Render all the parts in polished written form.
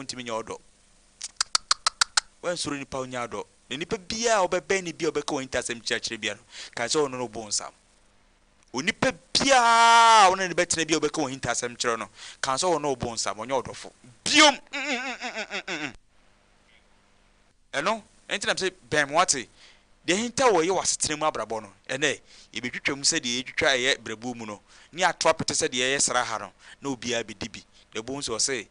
wontumi nyɛ ɔdɔ. Woansuro nipa a wonnya ɔdɔ. Na nipa biara a wobɛbɛn no biara a ɔbɛka w'ahintasɛm kyerɛkyerɛ biara no, kae sɛ ɔno ne wo bonsam. Onipa biara a wo ne no bɛtena biara a ɔbɛka w'ahintasɛm kyerɛ no, kae sɛ ɔno ne wo bonsam, ɔnyɛ ɔdɔfo. Biom! Mm-mm-mm-mm-mm-mm. Ɛno nti na mese bɛn me wate. Deɛ ahinta wɔ ɛyɛ w'asetena mu abrabɔ no, ɛnnɛ yɛbɛtwitwa mu sɛdeɛ yɛtwitwa ɛyɛ berɛboɔ mu no, ne yɛato apete sɛdeɛ ɛyɛ sra ha no, na obiara bɛdi bi. Na wobɛhu sɛ ɔse,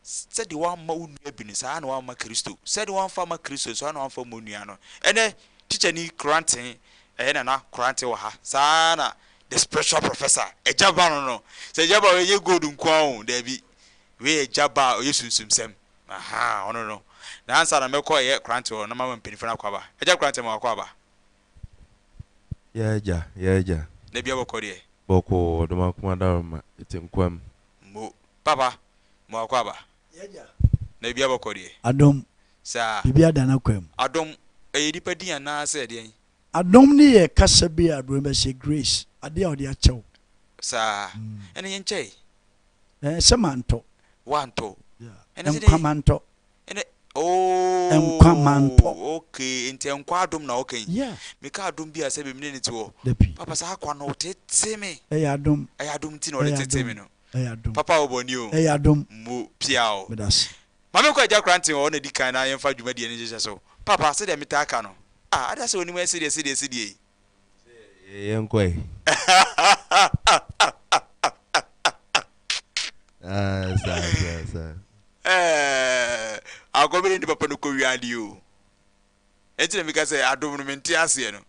Sɛdeɛ woamma wo nua bi no, saa ara na woamma Kristo. Sɛdeɛ woamfa amma Kristo no, saa ara na woamfa amma onua no. Ɛnnɛ, tikyani Korantee, ɛyɛ Nana Korantee wɔ ha, saa ara na the spiritual professor, Agya Ba no no. Sɛ Agya Ba wei ɛnyɛ gold nko ara o, daabi. Wei yɛ Agya Ba a ɔyɛ sunsumsɛm. Ahaa, ɔno no. Na ansa na mɛkɔ ɛyɛ Korantee hɔ no, na mama mpanyinfoɔ no akɔ aba. Agya Korantee, ma wakɔ aba. Yɛ agya, yɛ agya. Na bia bɔkɔ deɛ? Bɔkɔɔ, Ɔdomankoma Adaworoma, ete nkwa mu. Mo, papa, mo akɔ aba. Yɛ agya. Na bia bɔkɔ deɛ? Adom, Saa. biribi ada n'akwan mu. Adom, ɛyɛ nipa din anaa sɛ ɛdeɛn? Adom no yɛ kasa bi a broni bɛse grace, adeɛ a ɔde akyɛ wo. Saa, ɛne yɛnkyɛe. Ɛɛ sɛ mantɔ. Woantɔ. Yeah. Ɛne sɛ Nkwa deɛ. mantɔ. Ɛne Nkwa mantɔ. oh okay nti nkwa adom na woka yi. Yeah. Meka adom bi a sɛ me ne no te hɔ. Dabi. Papa saa akwa no ɔtete me. Ɛyɛ adom. Ɛyɛ adom nti na ɔde Ɛyɛ tete me adom. no. Ɛyɛ adom. Papa wɔ bɔne o. Ɛyɛ adom. Mo pia o. Medase. Ma menkɔ agya Koranteng hɔ ɔna di kan na yɛmfa dwumadie no nhyehyɛ so. Papa sɛdeɛ metaa ka no ah ada sɛ w'anim ayɛ sedeɛ sedeɛ sedeɛ yi. Sɛ yɛnkɔ ɛ. Ah, saa saa saa. Ɛɛ, akɔ bi ne ne papa no kɔ wia adeɛ o. Enti na meka sɛ adom no mente aseɛ no.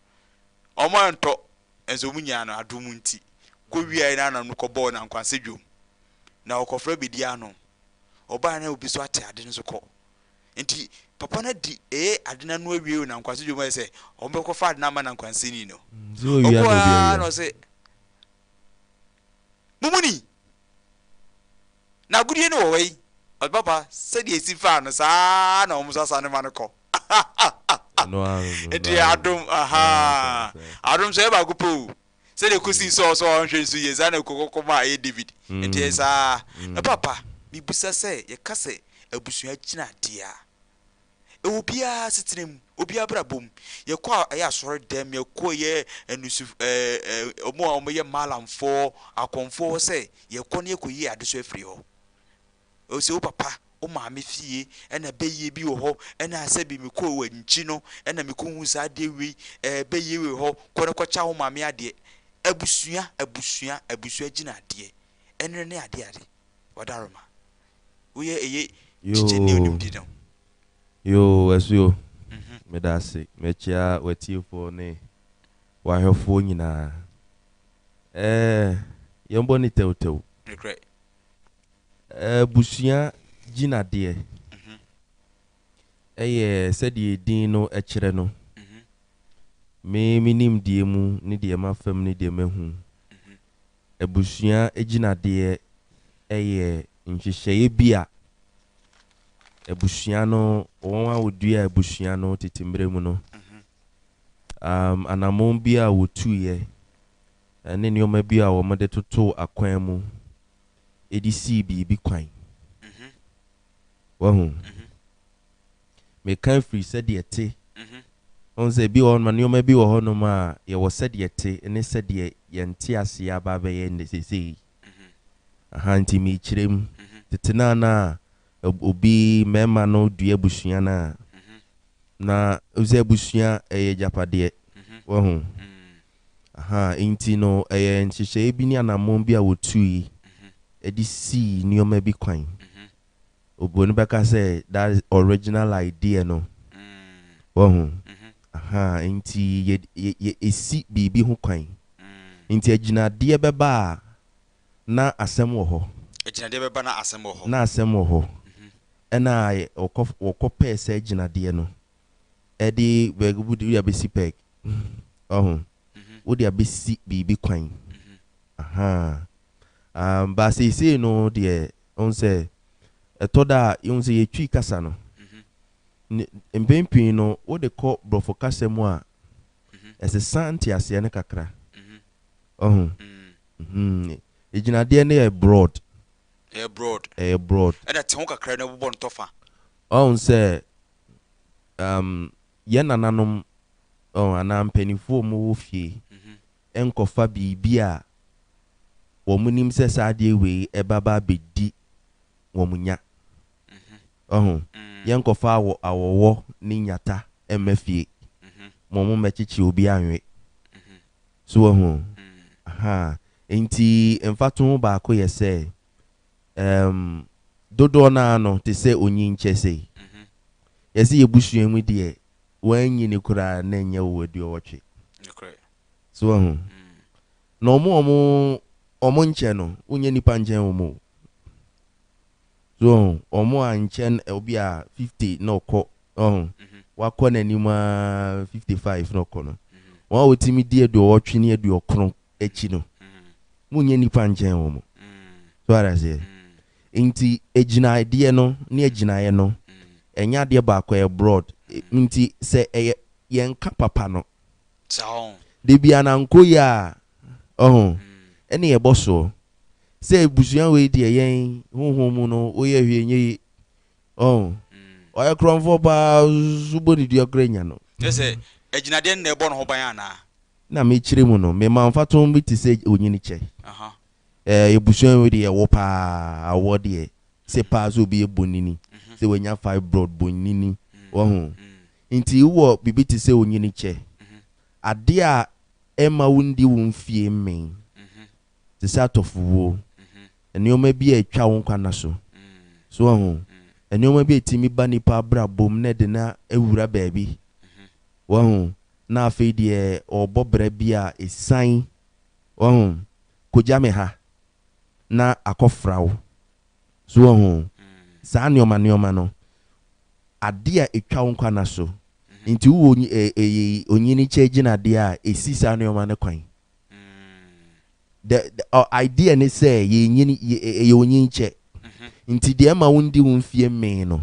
Ɔmo antɔ, nso ɔmo nyaa no adom nti. Kɔ wiaɛ na anam no kɔ bɔɔ na nkwanse dwom. Na ɔkɔfrɛ bedi ano. Ɔbaa na obi so ate ade no so kɔ. Nti papa no adi ee ade no ano awie o na nkwanse dwom ayɛ sɛ ɔmo bɛkɔ fa ade no ama na nkwanseni no. Sɛ owia na Ɔkɔɔ obi ara na awia. ɔse, Mumuni! Na agodie no wɔ hɔ yi, ɔde papa sɛdeɛ esi faa no saa ara na wɔn nso asa no ma no kɔ. Ɛno ara no no, ɛno Nti ara no. adom, Ah, ahaa, saa saa. adom nso ɛyɛ baako pɛ o. Sɛdeɛ ɛkɔsii Saul sɛ ɔnhwɛ nso yie, saa na ɛkɔkɔ maa ɛyɛ David. Nti ɛyɛ saa. Na papa, mebisa sɛ, yɛka sɛ abusua gyina deɛ a, Ɛwɔ obiara asetena mu, obiara abrabɔ mu. Yɛkɔ a ɛyɛ asɔre dɛm, yɛkɔ ɛyɛ ɛnusu ɛɛ ɛɛ wɔn a wɔyɛ malamfoɔ, akɔmfoɔ hɔ sɛ yɛkɔ na yɛkɔyi adesoa afiri hɔ. Ɛwɔ sɛ wo papa, wo maame fie ɛna bɛyie bi wɔ hɔ, ɛna sɛbi mekɔɔ wɔ nkyi no ɛna mekɔhu saa adeɛ wei, ɛɛ bɛyie wei hɔ, kɔ na kɔkyɛ wo maame adeɛ. Abusua, abusua, abusua gyina adeɛ. Ɛno ne adeɛ ade. Wadaroma. Woyɛ ɛyɛ kyikyɛ ne Yoo, onim di no. yoo, Asuo, meda ase. Mekyia w'atiefoɔ ne w'ahwɛfoɔ nyinaa. Ɛɛ, yɛmbɔ ne tɛwtɛw. Nokorɛ. Abusua gyinadeɛ ɛyɛ sɛdeɛ din no kyerɛ no. Me me nimdeɛ mu ne deɛ mafam ne deɛ mahu. Abusua gyinadeɛ yɛ nhyehyɛeɛ bi a abusua no, wɔn a wɔdua abusua no tete mmerɛ mu no, um, anammɔn bi a wɔtuiɛ ne nneɛma bi a wɔde totoo akwan mu de sii biribi kwan. Wahu? Meka firi sɛdeɛ ɛte. Wohu sɛ ebi wɔ hɔnom a, nneɛma bi wɔ hɔnom a yɛwɔ sɛdeɛ ɛte ne sɛdeɛ yɛn nteaseɛ aba abɛyɛ nnɛ seesei. Aha nti mekyerɛ mu. Tete no a na obi mmarima no dua abusua no a, na wohu sɛ abusua ɛyɛ agyapadeɛ. Wahu? Aha nti no ɛyɛ nhyehyɛeɛ bi ne anammɔn bi a wɔtui de sii nneɛma bi kwan. Oburoni bɛka sɛ that original idea no. Wahu? Aha nti yɛ yɛ yɛ esi biribi ho kwan. Nti agyinadeɛ bɛba a na asɛm wɔ hɔ. Agyinadeɛ bɛba na asɛm wɔ hɔ. Na asɛm wɔ hɔ. Ɛna wɔkɔ wɔkɔ pɛɛ sɛ agyinadeɛ no ɛde bɛ wode abɛsi peg. Wahu? Wode abɛsi biribi kwan. Aha. Um, ba seesei no deɛ, wohu sɛ ɛtɔ da a yɛhu sɛ yɛtwi kasa no, ne mpɛn pii no wode kɔ borɔfo kasa mu a, ɛsesa nteaseɛ no kakra. Ɔho? Mhm. Egyinadeɛ no yɛ broad. Ɛyɛ broad. Ɛyɛ broad. Ɛna te ho kakra na bobɔ no tɔfa. Ɔhu sɛ um, yɛn nananom ɔn, anaa mpanimfoɔ a wɔwɔ fie nkɔfa biribi a wɔn nim sɛ saa adeɛ wei ɛbɛba abɛdi wɔn nya. Ɔho, yɛnkɔfa awɔ awɔwɔ ne nyata mma fie ma wɔn mmɛkyekye obi anwe. So wahu? Aha. Nti mfatoho baako yɛ sɛ dodoɔ no ara no te sɛ onyinkyɛ sei. Yɛsɛ yɛbusua mu deɛ, wɔanyini koraa na ɛnyɛ wo 80. So wahu? Na ɔmo a ɔmo nkyɛ no, wonyɛ nipa nkyɛn wɔn o. So wahu? Ɔmo a nkyɛn obi a 50 na ɔkɔ, ɔho wakɔ n'anim a 55 na ɔkɔ no, wɔn a wɔtumi di 80 ne 90 akyi no, wonyɛ nipa nkyɛn wɔn. So ara seɛ nti egyinadeɛ no ne agyinaeɛ no ɛnyɛ adeɛ baako, ɛyɛ broad. Nti sɛ ɛyɛ yɛnka papa no Saa ho. debi ananko yi a ɔho ɛne yɛbɔ soɔ sɛ ebusua wei deɛ, yɛn honhom mu no, woyɛ hwee nye yi, ɔho ɔyɛ korɔmfoɔ paa so bɔ ne dua kora nya no. Kyerɛ sɛ agyinadeɛ no na ɛbɔ ne ho ban anaa? Na mekyerɛ mu no, mema mfatoho bi te sɛ onyini kyɛ. Ebusua wei deɛ, yɛwɔ paa awɔ deɛ sɛ paa sɛ obi yɛ bonini sɛ wanya fibroid bonini wɔho. Nti wowɔ biribi te sɛ onyini kyɛ, adeɛ a ɛma wondi wo mfie mmɛn te sɛ atɔfowuo, nneɛma bi a atwa wo nkwa na so so wɔho, nneɛma bi a ɛtumi ba nipa abrabom na ɛde na awura baabi wɔho, na afei deɛ ɔbɔ brɛ bi a ɛsan wɔho kogya me ha na akɔfra wo so wɔho. Saa nneɛma no, adeɛ a ɛtwa wo nkwa na so nti wowɔ onyini kyɛ gyinadeɛ a ɛsi saa nneɛma no kwan. The idea ne sɛ yɛnyini ɛyɛ onyin kyɛ nti deɛ ɛma wondi wo mfie mmee no,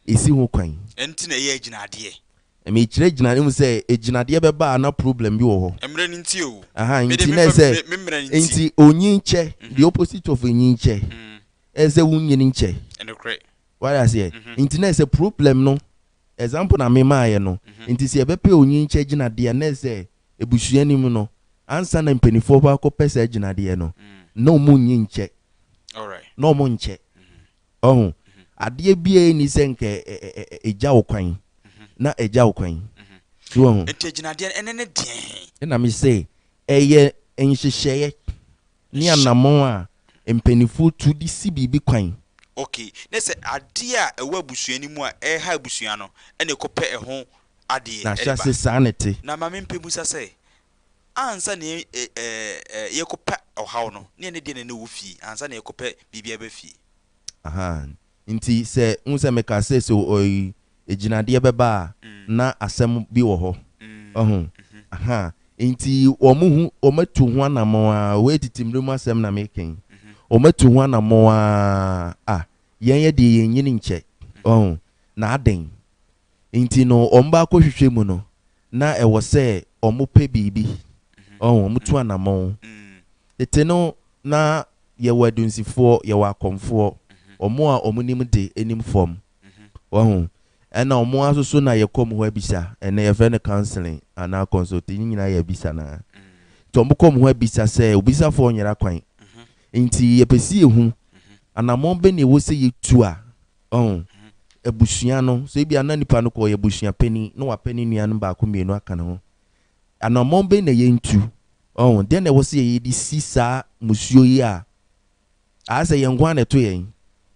ɛsi ho kwan. Ɛnti na ɛyɛ agyinadeɛ. Mekyerɛ gyina mu sɛ egyinadeɛ bɛba a na problem bi wɔ hɔ. Mmerɛ no nti o. Aha. Mede Nti na sɛ me mmerɛ no nti. Nti onyin kyɛ, the opposite of onyin kyɛ ɛsɛ sɛ wonyini nkyɛ. Ɛnokorɛ. Wade aseɛ? Nti na sɛ problem no, example na memaayɛ no, nti sɛ yɛbɛpɛ onyin kyɛ gyinadeɛ na sɛ ebusua no mu no, ansa na mpanimfoɔ hɔ akɔpɛ saa gyinadeɛ no, na ɔmo nyi nkyɛ. Na ɔmo nkyɛ ɔho adeɛ biara ni sɛ nka ɛgya wo kwan na ɛgya wo kwan so ɔho. Nti agyinadeɛ no ɛne ne deɛn? Ɛna me sɛ ɛyɛ nhyehyɛeɛ ne anammɔn a mpanimfoɔ tu de si biribi kwan. Okay, ne sɛ adeɛ a ɛwɔ abusua no mu a ɛha abusua no ɛna ɛkɔpɛ ɛho adeɛ na ɛde ahyɛ ba. Ase saa ne te. Na maame mpɛ musa sɛ ansa na yɛkɔpɛ ɔhaw no ne ɛne deɛ na ɛne wɔ fie ansa na yɛkɔpɛ biribi aba fie? Aha, nti sɛ n sɛ meka sɛ ɔyi egyinadeɛ bɛba a na asɛm bi wɔ hɔ ɔho. Aha, nti wɔn ho wɔn atu ho anammɔn a wɔyɛ tete mmiri mu asɛm na meka yi, wɔn atu ho anammɔn a yɛn yɛ deɛ yɛn nyini nkyɛ ɔho na aden nti no wɔn ba akɔhwehwɛ mu no na ɛwɔ sɛ wɔn pɛ biribi ɔho, wɔn tu anammɔn. Tete no na yɛwɔ adunsifoɔ, yɛwɔ akɔmfoɔ, wɔn a wɔn nim de anim fam wɔho, ɛna wɔn asoso na yɛkɔ mu hɔ abisa. Ɛnɛ yɛfrɛ no counseling anaa consultation, ne nyinaa yɛ abisa naa. Nti wɔn kɔ mu hɔ abisa sɛ obisafoɔ nyera kwan nti yɛpɛ si ehu anammɔn bɛ na ɛwɔ sɛ yɛtu a ɔho abusua no so ebi ana nipa no kɔ ɔyɛ abusua panyin na wapɛ ne nua no baako mmienu aka ne ho, anammɔn bɛ na yɛntu ɔho, deɛ na ɛwɔ sɛ yɛde si saa musuo yi a ayɛ sɛ yɛn nko ara na ɛto yɛn,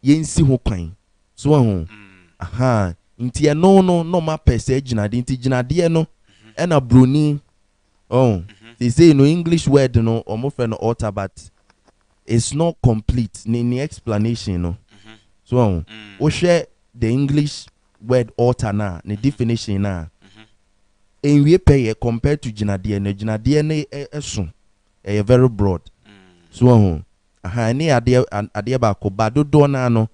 yɛnsi ho kwan so ɔho. Aha, nti ɛno no na ɔmo apɛ sɛ gyinadeɛ, nti gyinadeɛ no ɛna broni ɔho seesei no English word no ɔmo fɛ no altar, but it's not complete ne explanation no so ɔho. Wohwɛ the English word altar na ne definition na nwie pɛ yɛ compared to gyinadeɛ no. Gyinadeɛ no ɛso ɛyɛ very broad so ɔho. Aha, ɛne adeɛ baako ba dodoɔ naa no,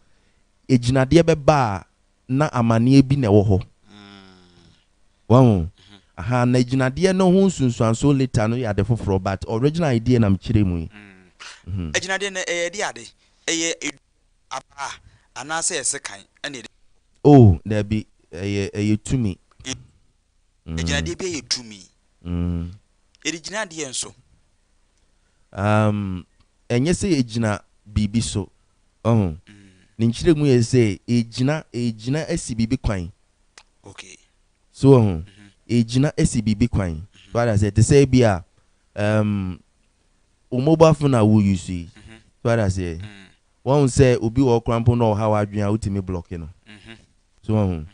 egyinadeɛ bɛba a na amanneɛ bi na ɛwɔ hɔ wɔn. Aha, na gyinadeɛ no ho nsunsuanso later no yɛ ade foforɔ, but original idea na mekyerɛ mu yi. Agyinadeɛ no ɛyɛ de ade ɛyɛ. Abaa anaasɛ yɛ sekan na yɛde. Oh, dabi, ɛyɛ, ɛyɛ tumi. Agyinadeɛ biara yɛ tumi. Yɛde gyina adeɛ nso. Um, ɛnyɛ sɛ yɛgyina biribi so. Ɔho. Ne nkyerɛmu yɛ sɛ ɛgyina, ɛgyina asi biribi kwan. Okay. So ɔho, ɛgyina asi biribi kwan. So ade aseɛ, te sɛ ebi a, um, wo mobile phone a wo use yi. So ade aseɛ, wahu sɛ obi wɔ hɔ koraa mpo na ɔha w'adwene a wotumi block no. So wahu?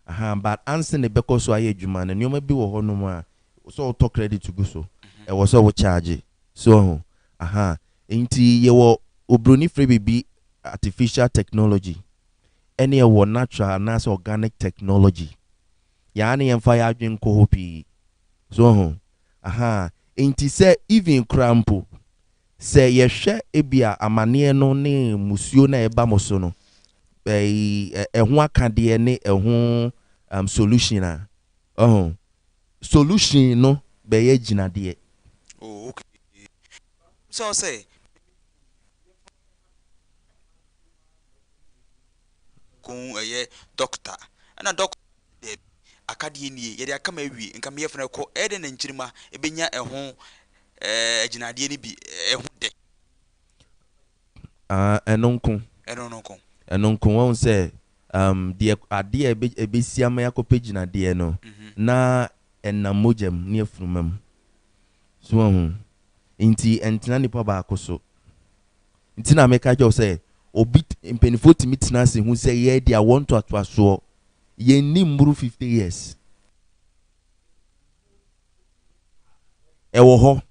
Ahaa, but ansa na ɛbɛkɔ so ayɛ adwuma no, nneɛma bi wɔ hɔnom a, sɛ wotɔ credit gu so, ɛwɔ sɛ wo charge. So wahu? Ahaa, nti yɛwɔ, obroni frɛ biribi artificial technology, ɛne yɛwɔ natural anaasɛ organic technology. Yɛa ne yɛmfa yɛn adwene nkɔ hɔ pii. So wahu? Ahaa, nti sɛ even koraa mpo, Sɛ yɛhwɛ ebia amaneɛ no ne mmusuo no a ɛba mo so no, ɛho akadeɛ ne ɛho um, solution a, ɔho, solution no bɛyɛ gyinadeɛ. Oh, okay. Sɛ ɔsɛ kun ɛyɛ doctor ɛna doctor dɛbi akadeɛ nie yɛde aka ma awie nka meyɛ fana kɔ ɛyɛ dɛ na nkyirima ɛbɛnya ɛho ɛɛ agyinadeɛ no bi ɛho dɛ. Ah, ɛno nko. Ɛno no nko. Ɛno nko wɔn sɛ um, deɛ adeɛ a ɛbɛsi ama yɛakɔpɛ gyinadeɛ no na ɛnam mogya mu ne afuruma mu. So wɔn ho nti ɛntena nipa baako so. Nti na meka kyerɛ wo sɛ obi mpanimfoɔ tumi tena ase hu sɛ yɛ deɛ awoɔ ntoatoasoɔ yɛnni mmoro 50 years. Ɛwɔ hɔ.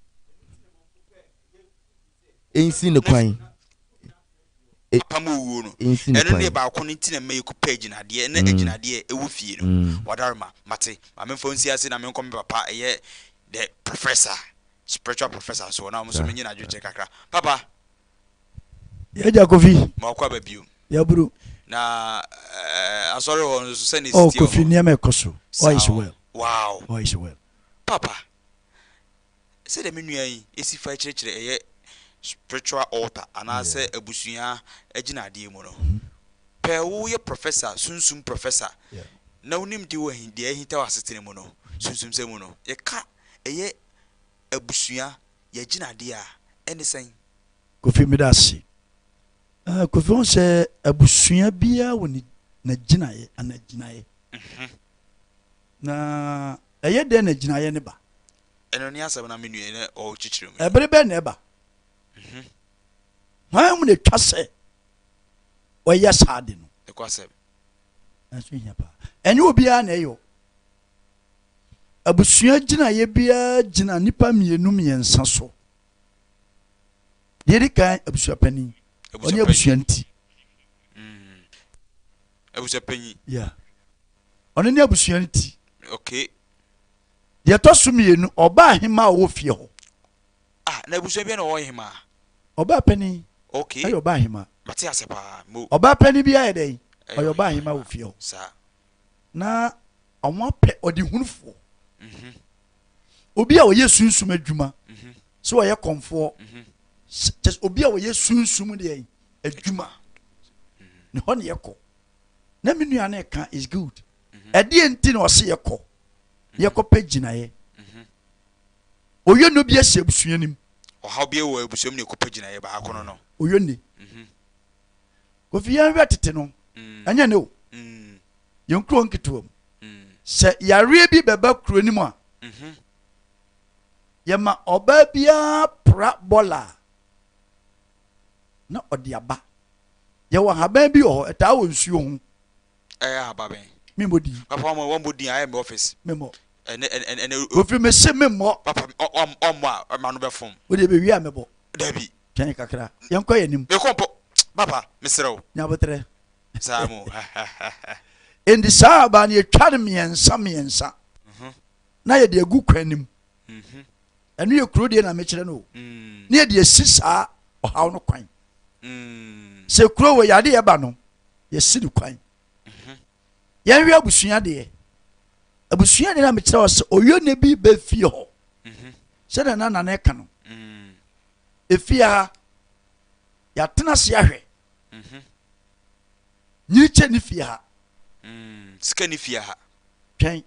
Ɛnsi ne kwan. Apam owuo no. Ɛnsi ne Ɛno ne kwan. baako no nti na mma yɛkɔpɛ agyinadeɛ na agyinadeɛ ɛwɔ fie no. Wadaroma, mate. Ma memfa wo nsi ase na menkɔ me papa ɛyɛ the professor. Spiritual professor nso na wɔn nso menye no adwenkyerɛ kakra. Papa. Yɛgya Kofi. Ma ɔkɔ aba bio. Yaburu. Na eh, asɔre hɔ nso sɛ ne Oh, siti wɔ Kofi hɔ. nneɛma ɛkɔ so. All is well. Wow. All is well. Papa, sɛdeɛ me nua yi esi fa kyerɛkyerɛ ɛyɛ spiritual altar anaasɛ abusua agyinadeɛ mu no, pɛ woyɛ professor, sunsum professor, na wonim de wɔ deɛ ahinta wɔ asetena mu no, sunsumsɛm mu no, yɛka ɛyɛ abusua yɛagyinadeɛ a, ɛne sɛn? Kofi meda ase. Eh, Kofi wohu sɛ abusua biara wɔ ne n'agyinaeɛ anaa gyinaeɛ. Na ɛyɛ dɛn na gyinaeɛ no ba? Ɛno ne asɛm na me nua yi na ɔrekyekyere mu yi. Ɛbere bɛn na ɛba? Hwan mu na ɛtwa sɛ ɔyɛ saa ade no? Nokwasɛm. Nanso ehia paa. Ɛnyɛ obiara na ɛyɛ o. Abusua gyinaeɛ biara gyina nnipa mmienu mmiɛnsa so. Deɛ ɛdi kan, abusuapanin. Ɔne abusua nti. Mm. Abusuapanyin. Yeah. Ɔno ne abusua no ti. Okay. Deɛ ɛtɔ so mmienu, ɔbaa ahema a ɔwɔ fie hɔ. Ah, na abusua bi na ɔwɔ ahema. Ɔbaa panin. Okay. Ɛyɛ ɔbaa ahema. Mate ase paa. Mo. Ɔbaa panin bi ayɛ dɛn? Ɔyɛ ɔbaa ahema wɔ fie hɔ. Saa. Na wɔapɛ ɔdehunufoɔ, obi a ɔyɛ sunsum adwuma, sɛ ɔyɛ kɔmfoɔ, kyɛ sɛ obi a ɔyɛ sunsum deɛ adwuma, ne hɔ ne yɛkɔ. Na me nua no ka is good. Ɛdeɛ nti na ɔse yɛkɔ, yɛkɔpɛ gyinaeɛ. Oyɛ no bi asi abusua nim. Ɔhaw bi wɔ abusua mu na ɛkɔpɛ gyinaeɛ baako no no. Oyɛ ni. Kofi yɛn hwɛ tete no, ɛnyɛ ne o. Yɛn kuro nketewa mu. Sɛ yareɛ bi bɛba kuro no mu a, yɛma ɔbaa biara pra bɔla a na ɔde aba. Yɛwɔ ahaban bi wɔ hɔ, ɛtaa wɔ nsuo ho. Ɛyɛ ahaba bɛn? Memmɔ din. Papa wɔn wɔn bɔ din ayɛ mi office. Memmɔ. Ɛnɛ ɛnɛ ɛnɛ. Kofi mese memmɔ. Papa ɔmmɔ a ɛma no bɛfom. Wo deɛ bɛwie a mɛbɔ. Dabi. Twɛn kakra. Yɛnkɔ yɛn anim. Mekɔ mpo. Papa mesrɛ wo. Nya aboterɛ. Saa mu. Enti saa aba no yɛtwa no mmiɛnsa mmiɛnsa na yɛde agu kwan no mu. Ɛno yɛ kuro deɛ na mekyerɛ no o. Na yɛde asi saa ɔhaw no kwan. Sɛ kuro wɔ yade ɛba no, yɛsi no kwan. Yɛnhwɛ abusua deɛ. Abusua deɛ na mekyerɛ wɔ sɛ ɔyɔne bi bɛ fie hɔ. Sɛdeɛ na nana ɛka no. Efie ha, yɛatena ase ahwɛ. Nyinikyɛ ne fie ha. Sika ne fie ha. Twɛn.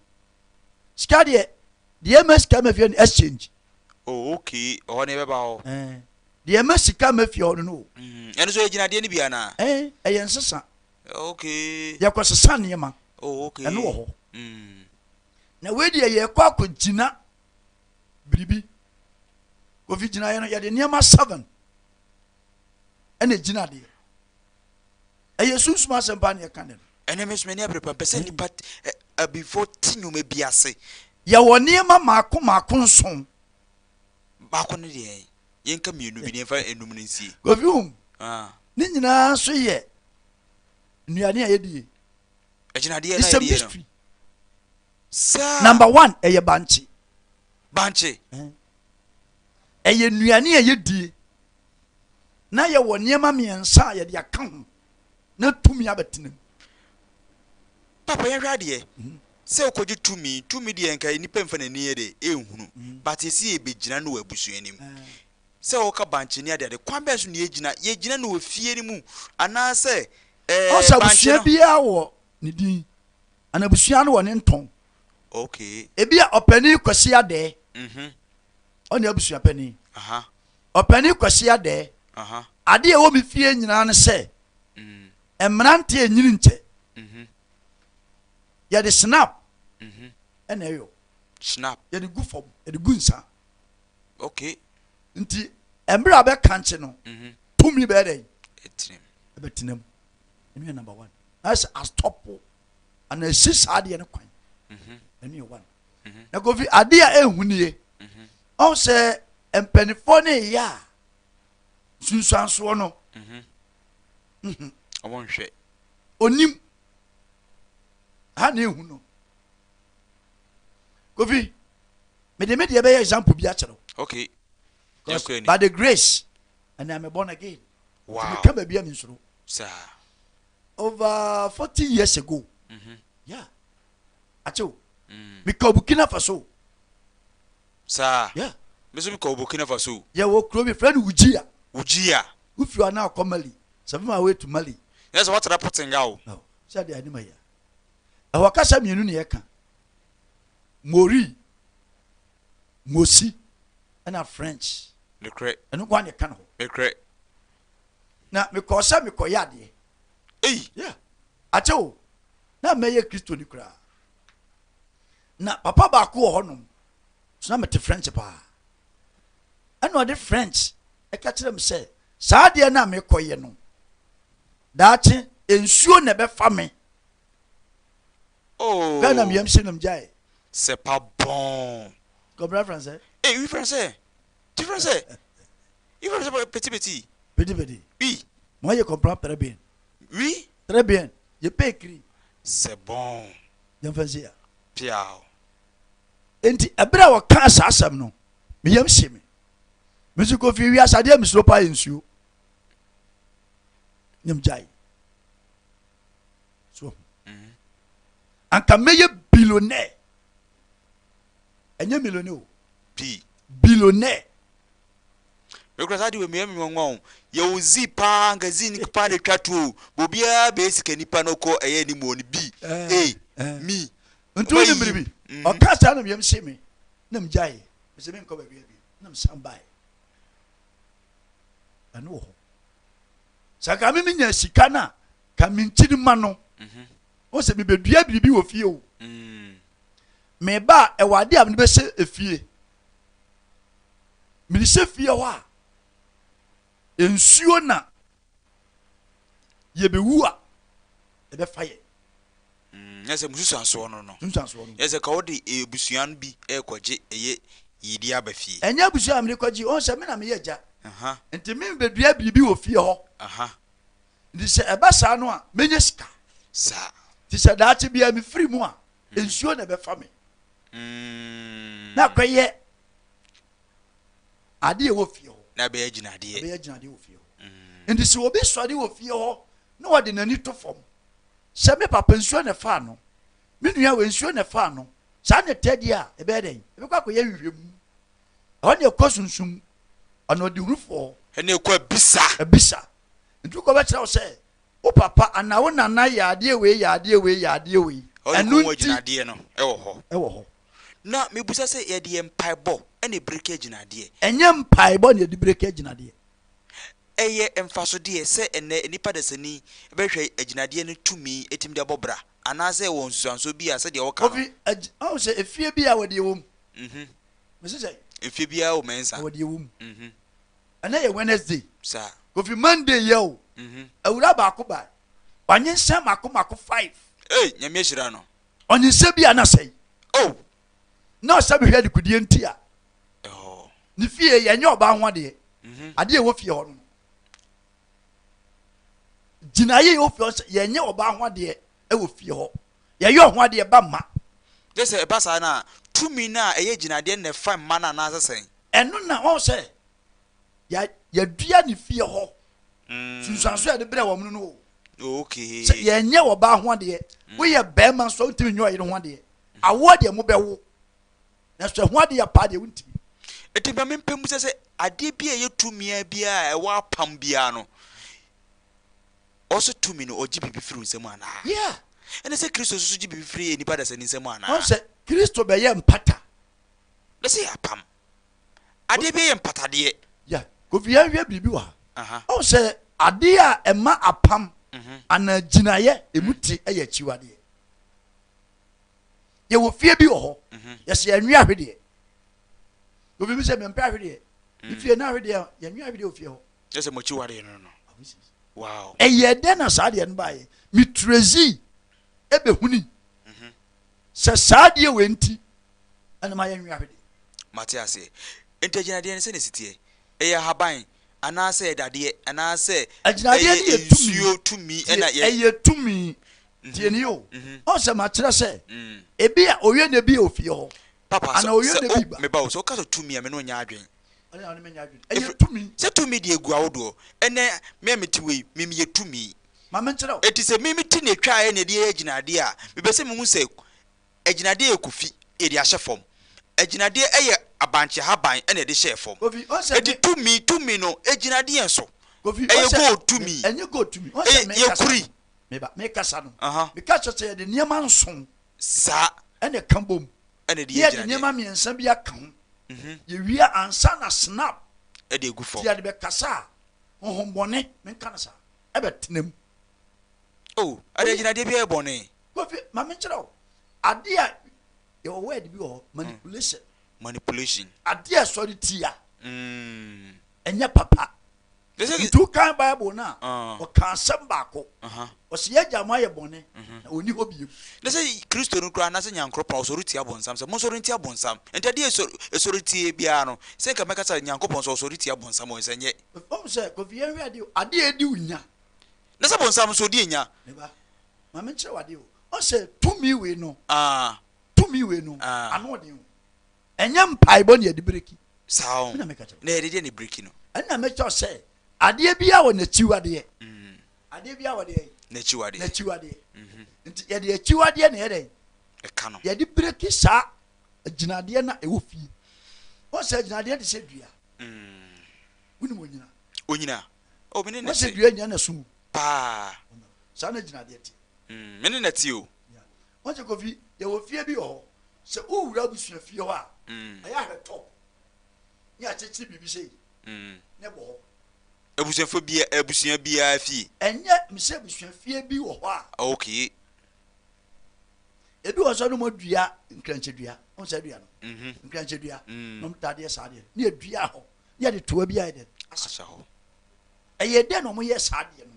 Sika deɛ, deɛ ɛma sika ma fie no exchange. Oh, okay. Ɔhɔ ne ɛbɛba hɔ. Eh, deɛ ɛma sika ma fie hɔ no no o. Ɛno nso yɛ gyinadeɛ no bi anaa? Eh, ɛyɛ nsesa. Okay. Yɛkɔ sesa nneɛma. Oh, okay. Ɛno wɔ hɔ. Na wei deɛ yɛkɔ akɔgyina biribi. Kofi gyinaeɛ no yɛde nneɛma 7 ɛna gyina adeɛ. Ɛyɛ sunsum asɛm paa na yɛka ne no. Ɛnɛ me nso m'ani abere paa mpɛ sɛ nnipa abifoɔ te nnwuma bi ase. Yɛwɔ nneɛma mmaako mmaako nson. Baako no deɛ yɛnka mmienu bi na yɛmfa enum no nsie. Kofi hu, ne nyinaa nso yɛ nnuane a yɛdie. Agyinadeɛ na It's a yɛdie no. mystery. Saa. Number one ɛyɛ bankye. Bankye. Ɛyɛ nnuane a yɛdie. Na yɛwɔ nneɛma mmiɛnsa a yɛde aka ho na tumi abɛtena mu. Papa yɛnhwɛ adeɛ sɛ wokɔgye tumi, tumi deɛ nka nipa mfa n'ani yɛ dɛ ɛnhunu but yɛsi yɛbɛgyina no wɔ abusua no mu sɛ woka bankye ne adeade kwan bɛn so na yɛgyina yɛgyina no wɔ fie no mu anaasɛ ɛɛ Ɔsɛ bankye abusua no. biara wɔ ne din ana abusua no wɔ ne ntɔn. Okay. Ebi a ɔpanin Kwasi Adɛɛ ɔne abusua panin. Ɔpanin Kwasi Adɛɛ adeɛ ɛwɔ me fie nyinaa ne sɛ mmeranteɛ nyini nkyɛ yɛde snap ɛna ɛyɔ snap yɛde gu fam yɛde gu nsa. Okay. Nti mmerɛ a bɛka nkye no tumi bɛyɛ dɛ ɛbɛtena mu. Ɛno yɛ number one. Na sɛ astɔpo ana esi saa adeɛ no kwan. Ɛno yɛ one. Na Kofi adeɛ a ehu nie. Ɔn sɛ mpanimfoɔ no yɛ a nsunsuansoɔ no. Ɔmo nhwɛ. Onim. Ha na ehu no. Kofi, mede me deɛ bɛyɛ example bi akyerɛ wo. Okay. Because by the grace, and I'm born again. Wow. Nti meka baabi a mensuro. Saa. Over 40 years ago. Yeah. Akyɛw. Mekɔ Burkina Faso. Saa. Yeah. Me nso mekɔ Burkina Faso. Yɛwɔ kuro bi frɛ no Wujia. Wujia. Wofiri hɔ na akɔ Mali. 7 my way to Mali. Nyɛ sɛ woatra Portinga o. No. Sɛ deɛ anim ayɛ. Ɛhɔ kasa mmienu na yɛka. Mori, Mosi, ɛna French. Nokorɛ. Ɛno nko ara na yɛka no hɔ. Nokorɛ. Na mekɔɔ sɛ mekɔyɛ adeɛ. Ei! Yeah. Akyɛ o, na mɛyɛ Kristoni koraa. Na papa baako wɔ hɔnom, so na mete French paa. Ɛna ɔde French ɛka kyerɛ me sɛ, saa adeɛ no a mekɔyɛ no, daakye nsuo na ɛbɛfa me. Oh. Ghana mi yam hyɛ nam gyae. C'est pas bon. Comprends français? Eh, oui français. Tu français? Oui français petit petit. Petit petit. Oui. Moi je comprends très bien. Oui. Très bien. Je peux écrire. C'est bon. Yɛmfa nsi ya. Piaw. Enti ɛberɛ a wɔkaa saa asɛm no, me yam hye me. Me nso Kofi wiase adeɛ a mesuro paa yɛ nsuo. Nyam gyae. So anka mɛyɛ billionaire. Ɛnyɛ millionaire o. Bi. Billionaire. Mekura saa de wɔ mmea mi nwanwa o. Yɛwɔ zi paa nka zi ni paa na etwa to o. Obiara bɛyɛ sika nipa no kɔ ɛyɛ anim wɔ no bi. A mi. Nti wo nim biribi. Ɔka saa na meyam hye me na megyae. Mese menkɔ baabi abi na mesan bae. Ɛno wɔ hɔ. Sɛ nka me menya sika no a ka me nkyiri ma no. Wo sɛ mebɛdua biribi wɔ fie o. Meba a ɛwɔ adeɛ a mede bɛhyɛ efie. Mede hyɛ fie hɔ a nsuo na yɛbɛwu a ɛbɛfa yɛ. Nyɛ sɛ mususuansoɔ no no. Nsusuansoɔ no. Nyɛ sɛ ka wode abusua no bi rekɔgye ɛyɛ yiyedi aba fie. Ɛnyɛ abusua a mede kɔgye, ɔhu sɛ me na meyɛ agya. Nti me bɛdua biribi wɔ fie hɔ. Nti sɛ ɛba saa no a, mɛnya sika. Saa. Nti sɛ daakye biara mefiri mu a, nsuo na ɛbɛfa me. Na akɔyɛ adeɛ ɛwɔ fie hɔ. Na ɛbɛyɛ gyinadeɛ. Ɛbɛyɛ gyinadeɛ wɔ fie hɔ. Nti sɛ obi sɔre wɔ fie hɔ na ɔde n'ani to fam sɛ me papa nsuo na ɛfaa no, me nua wɔ nsuo na ɛfaa no, saa na ɛtɛ deɛ a, ɛbɛyɛ dɛn? Ɛbɛkɔ akɔyɛ nhwehwɛmu. Ɛhɔ na ɛkɔ sunsum ɔna ɔdehunufoɔ. Ɛna ɛkɔ abisa. Abisa. Nti wokɔ bɛkyerɛ wo sɛ. Wo papa anaa wo nana yɛ adeɛ wei, yɛ adeɛ wei, yɛ adeɛ wei. Ɔde Ɛno kɔn mu nti. agyinadeɛ no wɔ hɔ. Ɛwɔ hɔ. Na mebisa sɛ yɛde yɛn mpaebɔ na ɛbreki agyinadeɛ? Ɛnyɛ mpaebɔ na yɛde breki agyinadeɛ. Ɛyɛ mfasodeɛ sɛ ɛnnɛ nnipa dasani bɛhwɛ agyinadeɛ no tumi atumi de abɔ bra anaasɛ ɛwɔ nsusuansoɔ bi a sɛdeɛ wɔka no. Kofi, agyi, ɔhu sɛ efie bi a wɔde ɛwɔ mu. Mhm. Mese sɛ. Efie biara wɔ mɛnsa. Wɔde ɛwɔ mu. Mhm. Ɛnɛ yɛ Wednesday. Saa. Kofi Monday yɛ o. Mhm. Awura baako ba. Wanyinsɛn mako mako five. Ei, Nyame ahyira no. Ɔnyinsɛn bi a na sɛe. Oh. Na ɔsɛ mehwɛ adekudeɛ nti a. Ɛhɔ. Ne fie yɛnyɛ ɔbaa ho adeɛ. Mhm. Adeɛ ɛwɔ fie hɔ no. Gyinaeɛ ɛwɔ fie hɔ sɛ yɛnyɛ ɔbaa ho adeɛ ɛwɔ fie hɔ. Yɛyɛ ɔho adeɛ ba mma. Gye sɛ ɛba saa no a, tumi no a ɛyɛ gyinadeɛ no na ɛfa mma no anaasɛ sɛn? Ɛno na wɔn sɛ yɛ yɛdua ne fie hɔ. Sunsuanso a yɛde brɛ wɔn no no o. Okay. Sɛ yɛnyɛ ɔbaa ho adeɛ, woyɛ bɛrima nso a wontumi nyɛ ɔyere ho adeɛ. Awoɔ deɛ mobɛwo, nanso ɛho adeɛ paa deɛ wontumi. Enti ma mempɛ mu sɛ sɛ adeɛ bi a ɛyɛ tumi biara a ɛwɔ apam biara no, ɔsɛ tumi no ɔgye biribi firi wo nsam anaa? Yeah. Ɛne sɛ Kristo nso gye biribi firi nnipa dasani nsam anaa? Wɔn sɛ Kristo bɛyɛ mpata. Na sɛ yɛ apam. Adeɛ bi yɛ mpatadeɛ. Yeah. Kofi yɛn hwɛ biribi wɔ ha. Wɔn sɛ adeɛ a ɛma apam mhm. anaa gyinaeɛ emu te yɛ akyiwadeɛ. Yɛwɔ fie bi wɔ hɔ. Mhm. Yɛsɛ yɛnwe ahwedeɛ. Kofi bi sɛ mempɛ ahwedeɛ. Mm. Fie na ahwedeɛ yɛnwe ahwedeɛ wɔ fie hɔ. Yɛ sɛ mo akyiwadeɛ no no. Wow. Ɛyɛ dɛn na saa deɛ no baeɛ? Metrezi ɛbɛhuni mhm. sɛ saa deɛ wei nti ɛna ma yɛnwe ahwedeɛ. Mate aseɛ. Nti agyinadeɛ no sɛdeɛ ɛsi teɛ? Ɛyɛ ahaban anaasɛ ɛyɛ dadeɛ anaasɛ Agyinadeɛ ɛyɛ no yɛ tumi. nsuo tumi Tie, ɛna yɛ. ɛyɛ tumi. Tie nie o. Ɔn sɛ makyerɛ sɛ ebi a owie na ebi yɛ ofie hɔ. Papa, sɛ Anaa owie sɛ na o ebi ba. meba o, sɛ woka sɛ tumi a me ne wo nyɛ adwene. Ɔne na ɔne me nyɛ adwene. Ɛyɛ Ɛfiri tumi. sɛ tumi deɛ egu ahodoɔ. Ɛnɛ me a mete wei, me meyɛ tumi. Ma menkyerɛ wo. Enti sɛ me mete nea etwaeɛ na yɛde yɛ agyinadeɛ a, mepɛ sɛ mehu sɛ Agyinadeɛ yɛ kofi, yɛde ahyɛ fam. Agyinadeɛ yɛ abankye ahaban na yɛde hyɛɛ fam. Kofi, ɔn sɛ Enti me. tumi, tumi no, egyina deɛn so? Kofi, ɔn Ɛyɛ sɛ gold me, tumi? ɛnyɛ gold tumi. Ɔn sɛ Ɛyɛ, me yɛ kasa kuri? no, me ba, me kasa no, Aha. me ka kyerɛ sɛ yɛde nneɛma nson. Saa. Ɛna ɛka bom. Ɛna ɛde Ne yɛ yɛde agyinadeɛ. nneɛma mmiɛnsa bi aka ho. Yɛwie a, ansa na snap. Ɛde agu fam. Ti yɛde bɛkasa a, honhommɔne, menka no saa, ɛbɛtena mu. Oh, ɛde agyinadeɛ biara yɛ bɔne. Kofi, ma menkyerɛ wo. Adeɛ a yɛwɔ word bi wɔ hɔ, manipulation. Manipulation. Adeɛ a ɛsɔre tia. Ɛnyɛ papa. Nti wokan Bible no a, ɔka asɛm baako. Ɔse yɛagya mo ayɛ bɔne, na ɔnni hɔ bio. Na sɛ Kristo no koraa anaasɛ Nyankoropɔn ɔsɔre tia bonsam sɛ, monsɔre ntia bonsam. Nti adeɛ a ɛsɔre tie biara no, sɛ nka mɛka sɛ Nyankopɔn nso ɔsɔre tia bonsam o, sɛ nyɛ. Wohu sɛ, Kofi yɛnhwɛ adeɛ o, adeɛ a ɛdi wo nya. Na sɛ bonsam nso ɔdi nya. Me ba, ma menkyerɛ wo adeɛ o. Ɔn sɛ tumi wei no, Ah. tumi wei no, Ah. ano ɔden o. Ɛnyɛ mpaebɔ na yɛde breki. Saa o. Me na meka kyerɛ wo. Na yɛde deɛ na ebreki no? Ɛna mekyerɛ wo sɛ, adeɛ biara wɔ n'akyiwadeɛ. Adeɛ biara wɔ deɛ? N'akyiwadeɛ. N'akyiwadeɛ. Nti yɛde akyiwadeɛ na yɛ dɛn? Ɛka no. Yɛde breki saa agyinadeɛ no a ɛwɔ fie. Ɔn sɛ agyinadeɛ te sɛ dua. Wonim onyina? Onyina. Oh, me ne no Wɔn sɛ te. dua nyina na so mu. Paa. Saa na gyinadeɛ te. Mm, me ne no te o. Yeah. Wɔn sɛ Kofi, yɛwɔ fie bi wɔ hɔ. Sɛ wowura abusua fie hɔ a, ɛyɛ ahwɛ top. Ne akyekyere biribi sei. Ne bɔ hɔ. Abusuafo bia, abusua biara fie. Ɛnyɛ, mesɛ abusua fie bi wɔ hɔ a. Okay. Ebi wɔ sɛ no mo dua nkrankyɛ dua. Wɔn sɛ dua no. Nkrankyɛ dua. Na wɔn tadeɛ saa deɛ. Ne yɛ dua hɔ. Ne yɛde toa bi ayɛ dɛn? Ahyɛ hɔ. Ɛyɛ dɛn na wɔyɛɛ saa adeɛ no?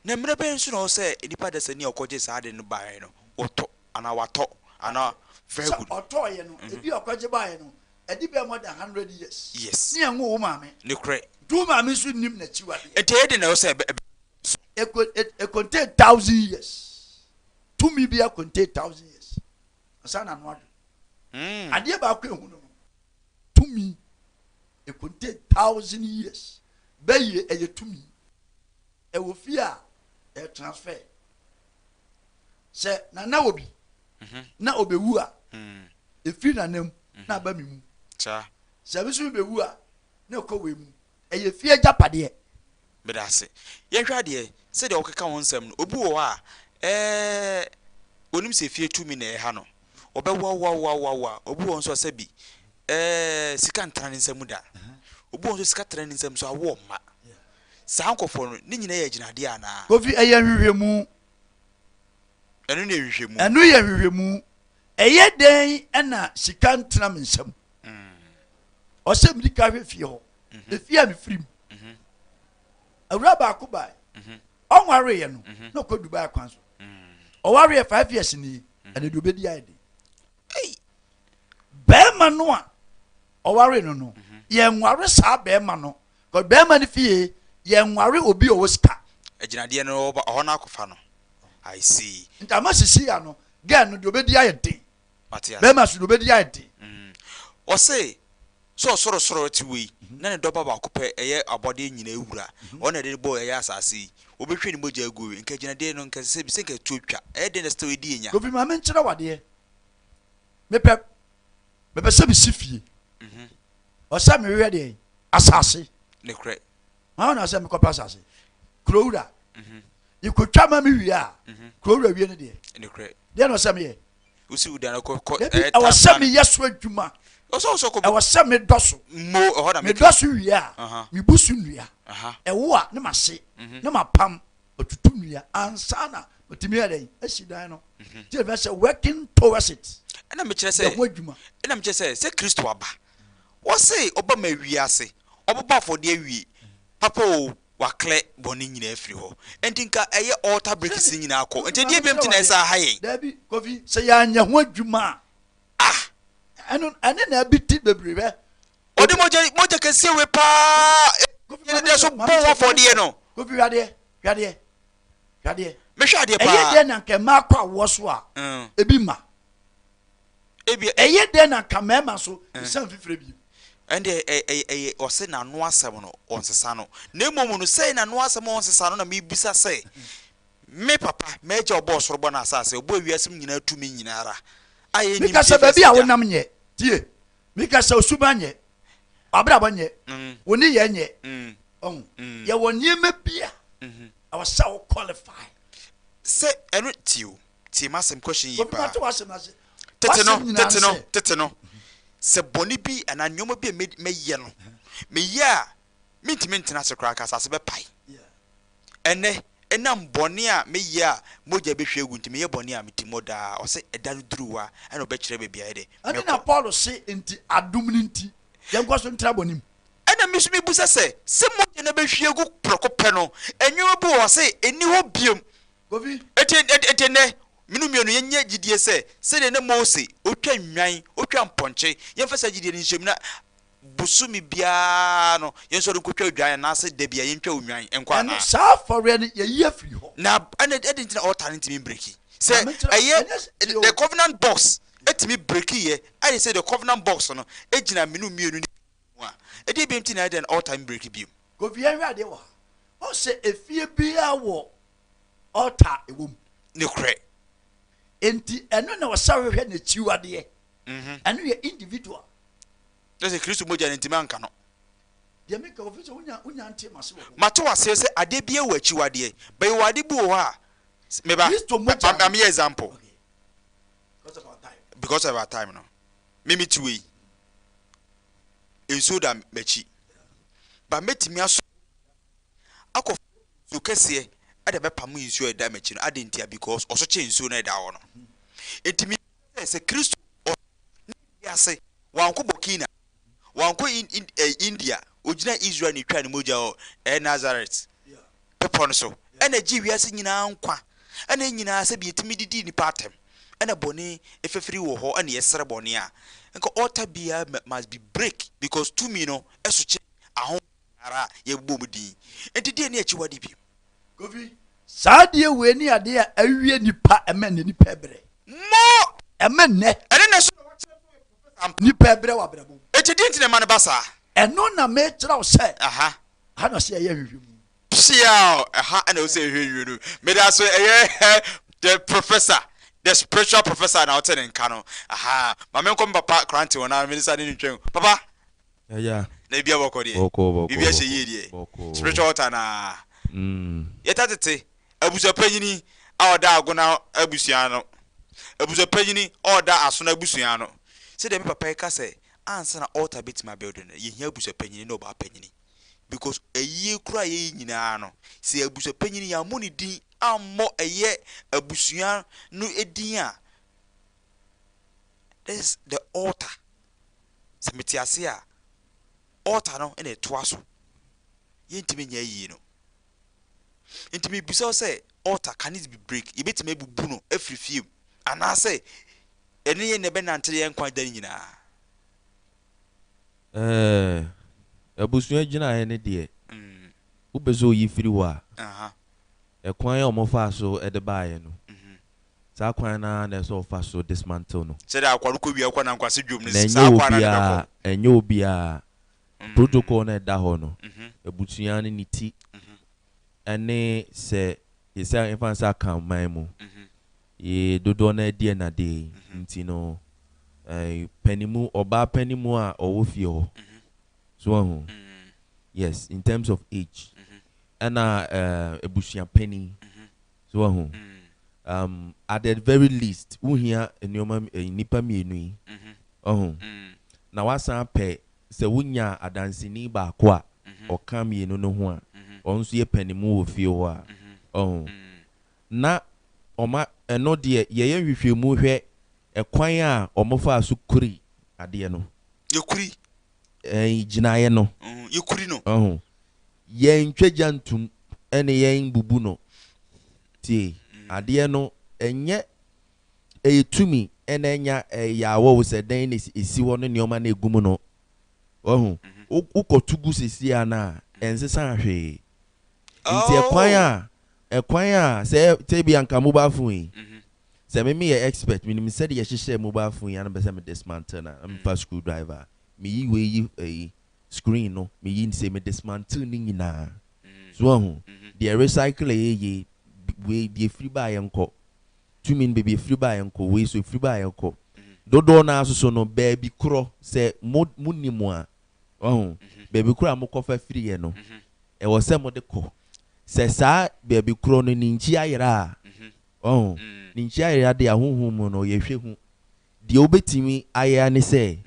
Na mmerɛ bɛn nso na ɛwɔ sɛ nnipa dasani a ɔkɔgye saa ade no baeɛ no, wɔtɔ anaa watɔ anaa very Sɛ good. ɔtɔeɛ no, ebi a ɔkɔgye baeɛ no, ɛdi bɛyɛ more than 100 years. Yes. Ne ɛnwo wo maame. Nokorɛ. Nti wo maame nso nnim n'akyiwadeɛ. Nti ɛyɛ den na ɛwɔ sɛ ɛbɛ ɛbɛ so. Ɛko it it contain thousand years. Tumi biara contain thousand years. Ansa na ano adwo. Adeɛ baako a ɛhu no no, Tumi, it thousand years. Bɛyie ɛyɛ tumi. Ɛwɔ fie a ɛyɛ transfer. Sɛ nana wɔ bi mhm. na ɔbɛwu a, mm. ɛfiri nana mu na aba me mu. Sɛ me nso mebɛwu a, na ɛkɔ wei mu. Ɛyɛ fie agyapadeɛ. Meda ase. Yɛnhwɛ adeɛ, sɛdeɛ wokeka wo nsɛm no, obi wɔ hɔ a, ɛɛ, ɔnim sɛ efie tumi na ɛha no, ɔbɛwoawoawoawoa. Obi wɔ hɔ nso a, sɛbi, ɛɛ, sika ntena ne nsam da. Obi wɔ hɔ nso, sika tena ne nsam nso, awoɔ mma. Saa nkurɔfoɔ no, ne nyinaa yɛ agyinadeɛ anaa? Kofi, ɛyɛ nhwehwɛmu. Ɛno ne nhwehwɛmu. Ɛno yɛ nhwehwɛmu. Ɛyɛ dɛn na sika ntena me nsam? Ɔsɛ medi ka hwɛ fie hɔ. Efie a mefiri mu. Awura baako bae. Ɔnwareeɛ no, na ɔkɔ Dubai kwan so. Ɔwareeɛ 5 years ni, ɛna deɛ ɔbɛdi ayɛ den. Bɛrima no a ɔware no, yɛnware saa bɛrima no. Kɔ bɛrima no fie, yɛnware obi a ɔwɔ sika. Agyinadeɛ no ɔhɔ no akɔfa no. I see. Nti ama sisi ya no, girl no deɛ ɔbɛdi ayɛ den. Mate ase. Bɛrima so deɛ ɔbɛdi ayɛ den. Ɔse sɛ ɔsorosoro te wei na ne dɔba baako pɛ ɛyɛ abɔdeɛ nyinaa wura, ɔno na ɛde bɔɔ ɛyɛ asase yi, wɔbɛhwie ne mogya agu wi, nka agyinadeɛ no nka ɛsɛ sɛ bi sɛ nka ɛtuo twa, ɛyɛ den na still ɛdi yɛ nya. Kofi, ma menkyerɛ wo adeɛ. Mepɛ sɛ mesi fie. Ɔsɛ mehwehwɛ deɛ asase. Nokorɛ. Maa na sɛ mekɔpɛ asase. Kurowura. Yɛkɔtwa ma me wie a, kurowura wie no deɛ. Nokorɛ. Deɛ na ɔsɛ meyɛ. Wosi wo dan no kɔ kɔ. Dabi, ɛwɔ sɛ meyɛ so adwuma. Ɔsɛ ɔsɛ kɔ. Ɛwɔ sɛ medɔ so. Mo ɛhɔ na meka. Medɔ so wie a, mebu so nnua. Ɛwo a ne ma se, ne ma pam, matutu nnua ansa na matumi ayɛ dɛn asi dan no. Nti ɛfɛ sɛ working towards it. Ɛna mekyerɛ sɛ. Yɛ ho adwuma. Ɛna mekyerɛ sɛ Kristo aba. Wɔse ɔba ma wiase, ɔbɛbɔ afɔdeɛ awie. Papa o, waklɛ bɔne nyinaa afiri hɔ. Enti nka ɛyɛ altar breaks no nyinaa kɔ. Nti ɛdeɛ biam nti na ɛsɛ aha yɛn. Dabi, Kofi, sɛ yɛanyɛ ho adwuma a, Ah! ɛno ɛne na ɛbi ti bebree bɛ. Ɔde mogya kɛseɛ wei paa yɛde so bɔ ho afɔdeɛ no. Kofi, hwɛ adeɛ, hwɛ adeɛ, hwɛ adeɛ. Mehwɛ adeɛ paa. Ɛyɛ dɛn na nka mmaa kɔ awoɔ so a, ebi ma. Ebi. Ɛyɛ dɛn na nka mmarima so nsan fifire bi. Ɛnde ɛyɛ ɔse n'ano asɛm no ɔnsesa no. Na mmom no sɛ n'ano asɛm a ɔnsesa no na mebisa sɛ, me papa, m'agya a ɔbɔɔ soro bɔ n'asase, ɔbɔɔ wiase mu nyinaa tumi nyinaa ara a yɛnnim Meka sɛ baabi a wonam nyɛ, tie, meka sɛ osuban nyɛ, w'abrabɔ nyɛ, wo nneyɛɛ nyɛ, ɔho, yɛwɔ nneɛma bi a ɛwɔ sɛ wo qualify. Sɛ ɛno tie o, tie m'asɛm question yi Kofi paa. mate w'asɛm ase. Tete no, W'asɛm nyinaa tete ne no, sɛ. tete no, sɛ bɔne bi anaa nneɛma bi a mɛyɛ no, meyɛ a mentumi ntena ase koraa, nka asase bɛpae. Ɛnnɛ, ɛnam bɔne a meyɛ a mogya bɛhwie agu nti, meyɛ bɔne a mete mu daa. Ɔse ɛda no duru hɔ a, ɛna ɔbɛkyerɛ baabi a ɛyɛ dɛ Ɛnde na mɛkɔ. Paul se, Enti adom no nti, yɛnkɔ so ntra bɔne mu. Ɛna me nso mebisa sɛ, sɛ mogya no bɛhwie agu prɛko pɛ no, nneɛma bi wɔ hɔ a sɛ ɛnni hɔ biom. Kofi. Enti, enti ɛnnɛ, me no mmienu yɛnyɛ gyidie sɛ, sɛdeɛ na Mose ɔtwa nnwan, ɔtwa mpɔnkye, yɛmfa saa gyidie no nhyɛ mu na bosome biara no yɛnsɔre nkɔtwa odwan anaasɛ da biara yɛntwa odwan nkɔ Ɛno, anaa? saa afɔreɛ no, yɛyi afiri hɔ. Na ɛna ɛde nti na altar no ntumi mbreki. Sɛ Maame kyerɛ, ɛyɛ ɛnyɛ sɛ, tie the o. covenant box ɛtumi breki yɛ, ayɛ sɛ the covenant box no ɛgyina mene mmienu no mu a, ɛdeɛ biam nti na ɛdɛn altar mbreki biom? Kofi, yɛnhwɛ adeɛ wɔ ha. Wohu sɛ efie biara wɔ altar a ɛwɔ mu. Nokorɛ. Enti ɛno na ɔsɛ hwehwɛ n'akyiwadeɛ. Ɛno yɛ individual. Na sɛ Kristo mogya no ntumi anka no. Deɛ meka ofi sɛ wonya wonya nte mase wɔ hɔ. Mate waseɛ sɛ adeɛ biara wɔ akyiwadeɛ, but yɛwɔ ade bi wɔ hɔ a, meba, Kristo mogya no. ma meyɛ example. Okay. Because of our time. Because of our time no, me mete wei, nsuo da m'akyi, but mɛtumi asɔ akɔ nsuo kɛseɛ ɛde bɛpam nsuo a ɛda m'akyi no. Adɛn ntia? Because ɔso kyɛn nsuo no a ɛda hɔ no. Enti me sɛ Kristo ne wiase wankɔ Burkina, wankɔ India, ogyina Israel ne twa ne mogya wɔ Nazareth bepɔ no so, ɛna gye wiase nyinaa nkwa, ɛna nyinaa sɛ bi yɛtumi didi nipa atɛm, ɛna bɔne efefiri wɔ hɔ, ɛna yɛsrɛ bɔne a nka altar biara must be break, because tumi no ɛso kyɛ aho ara a yɛbobɔ mu din. Nti deɛ ne akyiwade bi. Kofi, saa adeɛ wei ne adeɛ a awie nipa ɛmɛ ne nipa ɛbrɛ. Mo Ɛmɛ nnɛ. Ɛne na so na wakyerɛ sɛ ɔyɛ professor ampa. Nipa ɛbrɛ wɔ abrabɔ mu. Eti deɛ nti na ɛma no ba saa? Ɛno na mekyerɛ wo sɛ. Aha. Ha na ɔsɛ yɛyɛ nhwehwɛmu. Piaw! Ɛha na ɔsɛ yɛhwɛ nwie no. Meda so ɛyɛ the professor, the spiritual professor na ɔte ne nka no. Aha. Ma menkɔ me papa krante hɔ na me nsa ne ne ntwam. Papa. Ɛya. Na biribi abɔkɔ deɛ. Bɔkɔɔ bɔkɔɔ Biribi ahyɛ yie deɛ. Bɔkɔɔ. Spiritual altar naa. Mm. Yɛta tete abusuapanyini a ɔda Agona abusua ano. Abusuapanyini a ɔda Asono abusua ano. Sɛdeɛ me papa yi ka sɛ ansa na altar bɛtumi abuild no, yɛhia abusuapanyini ne ɔbaapanyini. Because ayie koraa a yɛyɛ nyinaa no, sɛ abusuapanyini yɛammɔ ne din ammɔ ɛyɛ abusua no din a, this is the altar. Sɛ mete ase a, altar no na ɛtoa so. Yɛntumi nyɛ ayie no. Nti mebisa wo sɛ, altar can it be break? Yɛbɛtumi abubu no afiri fie mu anaasɛ ɛne yɛn na ɛbɛnante yɛn nkwa da no nyinaa? Ɛɛ, abusua gyinaeɛ no deɛ, wopɛ sɛ oyi firi hɔ a, ɛkwan a wɔfaa so de baeɛ no, saa kwan no ara na ɛsɛ sɛ wɔfa so dismantle no. Sɛdeɛ akoa no kɔ wia kɔ nankwase dwom no, Na ɛnyɛ saa kwan no ara na obiara, ɛbɛkɔ. ɛnyɛ obiara. Protocol no a ɛda hɔ no, abusua no ne ti ne sɛ, te sɛ yɛmfa no sɛ Akanman mu, Yɛ dodoɔ no ara di ɛna deɛ nti no eh, panimu, ɔbaa panimu a ɔwɔ fie hɔ. So wahu? Yes, in terms of age. Ɛna eh, abusua panin. So wahu? Um, at the very least, wohia nneɛma eh, nnipa mmienu yi. Ɔho? Na wasan apɛ sɛ wonya adanseni baako a ɔka mmienu no ho a, ɔno nso yɛ panimu wɔ fie hɔ a. Ɔho? Na wɔma ɛno deɛ yɛyɛ nhwehwɛmu hwɛ ɛkwan a wɔfaa so kuri adeɛ no. Yɛkuri. Ɛɛ gyinaeɛ no. Yɛkuri no. Ɔho. Yɛntwa gya ntum ɛne yɛn bubu no. Tie, adeɛ no ɛnyɛ ɛyɛ tumi ɛna ɛnya ɛyɛ awɔ wo sɛ dɛn na ɛsi hɔ no nneɛma no ɛgu mu no. Wahu? Wokɔto gu sesie a no a, ɛnsesa hwee. Nti ɛkwan a ɛkwan a sɛ sɛ ebi anka mobile phone yi sɛ me meyɛ expert menim sɛdeɛ yɛhyehyɛ mobile phone yi a na mepɛ sɛ me dismantle no a na mefa screw driver a meyi wei yi ɛyi screen no meyi sei me dismantle ne nyinaa so wahu deɛ recycle ɛyɛ yie wei deɛ efiri ba a yɛnkɔ tumi no baabi efiri ba a yɛnkɔ wei so efiri ba a yɛnkɔ dodoɔ no ara soso no baabi korɔ sɛ mo mo nim a wahu baabi korɔ a mokɔfa firiiɛ no ɛwɔ sɛ mode kɔ. Sɛ saa baabi korɔ no ne nkyi ayera a, wahu, ne nkyi ayera deɛ a honhom mu no yɛhwɛ hu. Deɛ wobɛtumi ayɛ ara ne sɛ,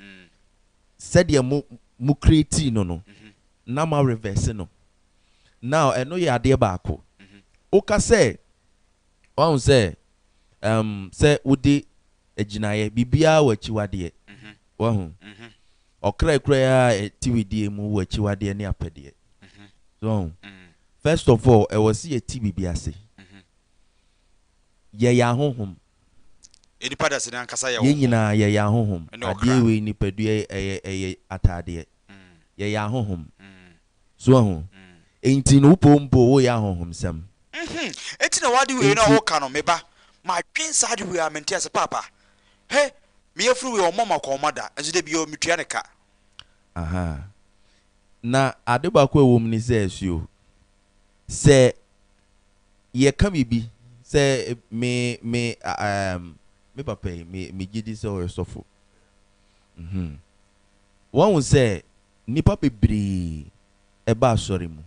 sɛdeɛ mo, mo creatii no no, na mo areverse no. Now, ɛno yɛ adeɛ baako. Woka sɛ, wahu sɛ, um, sɛ wode agyinaeɛ, biribiara wɔ akyiwadeɛ. Wahu? Ɔkra kura yi ara a ɛte wedeɛ mu wɔ akyiwadeɛ ne apɛdeɛ. So wahu? First of all, ɛwɔ sɛ yɛte biribi ase. Yɛyɛ ahonhom. Nnipa dasani ankasa yɛ Yɛn honhom. nyinaa yɛyɛ ahonhom. Ɛne ɔkra. Adeɛ wei nipadua yi ɛyɛ ɛyɛ ataadeɛ. Yɛyɛ ahonhom. So wahu? Enti no wopɛ o mpo o, woyɛ ahonhomsɛm. Enti na w'ade wei no a Enti. woka no, me ba, madwen saa ade wei a mente ase paapa. Hɛ! Me yafunu wei ɔmmɔ m'akɔnhoma da, nso da biara metua ne ka. Ahaa. Na ade baako a ɛwɔ mu ne sɛ, Asuo, sɛ yɛka biribi sɛ me, me, um, me papa yi, me, megye di sɛ ɔyɛ sɔfo. Mhm. Wahu sɛ nnipa bebree ɛba asɔre mu,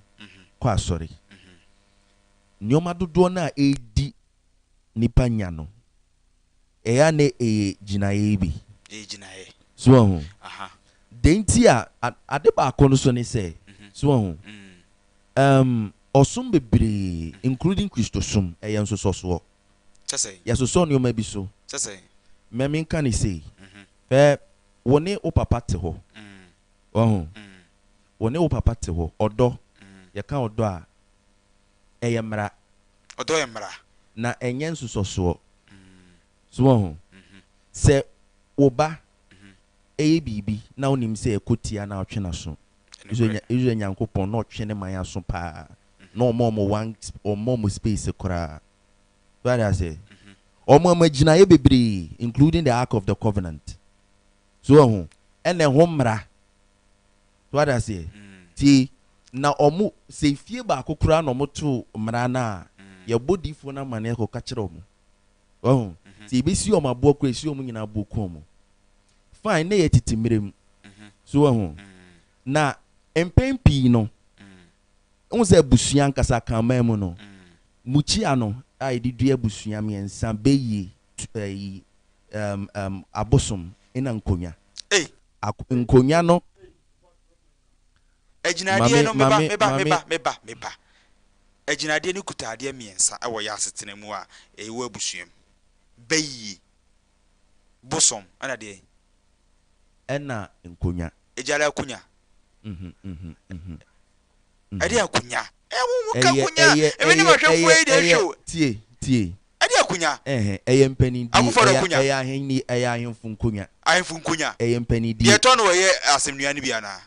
kɔ asɔre. Nneɛma dodoɔ no a ɛredi nnipa nya no, ɛyɛ a na ɛyɛ gyinaeɛ yi bi. Ɛyɛ gyinaeɛ. So wahu? Aha. Deɛ nti a, ade baako no so ne sɛ, so wahu? Um, ɔsom bebree, including Kristosom, ɛyɛ nsosɔsoɔ. Kyɛ sɛn? Yɛsosɔ nneɛma bi so. Kyɛ sɛn? Mɛ menka no sei, hwɛ, wo ne wo papa te hɔ. Wahu? Wo ne wo papa te hɔ. Ɔdɔ, yɛka ɔdɔ a, ɛyɛ mmara. Ɔdɔ yɛ mmara. Na ɛnyɛ nsosɔsoɔ. So wahu? Sɛ wo ba yɛ biribi na wonim sɛ ɛkɔ tia na ɔtwe n'aso. Israel Israel Nyankopɔn na ɔtwe ne man aso paa. Na ɔma wɔn one ɔma wɔn space koraa. So ade aseɛ? Ɔma wɔn agyinaeɛ bebree including the Ark of the Covenant. So wahu? Ɛna ɛho mmara. So wate aseɛ? Tie, na ɔmo, sɛ efie baako koraa na ɔmo too mmara no a, yɛbɔ diifoɔ no amaneɛ kɔka kyerɛ ɔmo. Wahu? Sɛ yɛbɛsi ɔmo aboɔ koraa, yɛsi ɔmo nyinaa aboɔ ku ɔmo. Fine, na ɛyɛ tete mmerɛ mu. So wahu? Na. Mpɛn pii no, wohu sɛ abusua ankasa Akanman mu no, mukyia no a yɛde dua abusua mmiɛnsa, bayie, tu, ɛyi, um, um, abosom, ɛna nkonwa. Ei! Ak, nkonwa no, Agyinadeɛ mame, no, meba, mame, meba, mame. meba, meba, meba. Agyinadeɛ no kuta adeɛ mmiɛnsa wɔ yɛn asetena mu a ɛwɔ abusua mu. Bayie, bosom, ɛna deɛn? Ɛna nkonwa. Egyare akonya. Ɛde akonya. Ɛ wo wo ka Ɛyɛ akonya. ɛyɛ Emi ne ɛyɛ mahwɛfoɔ ɛyɛ yi deɛ ɛyɛ hwɛ o. tie tie. Ɛde akonya. Ɛhɛn ɛyɛ mpanindie Akufo-Addo ɛyɛ akonya. ɛyɛ ahenni ɛyɛ ahemfo nkonya. Ahemfo nkonya. Ɛyɛ Deɛ mpanindie. ɛtɔ no ɛyɛ asɛmnua no bi anaa?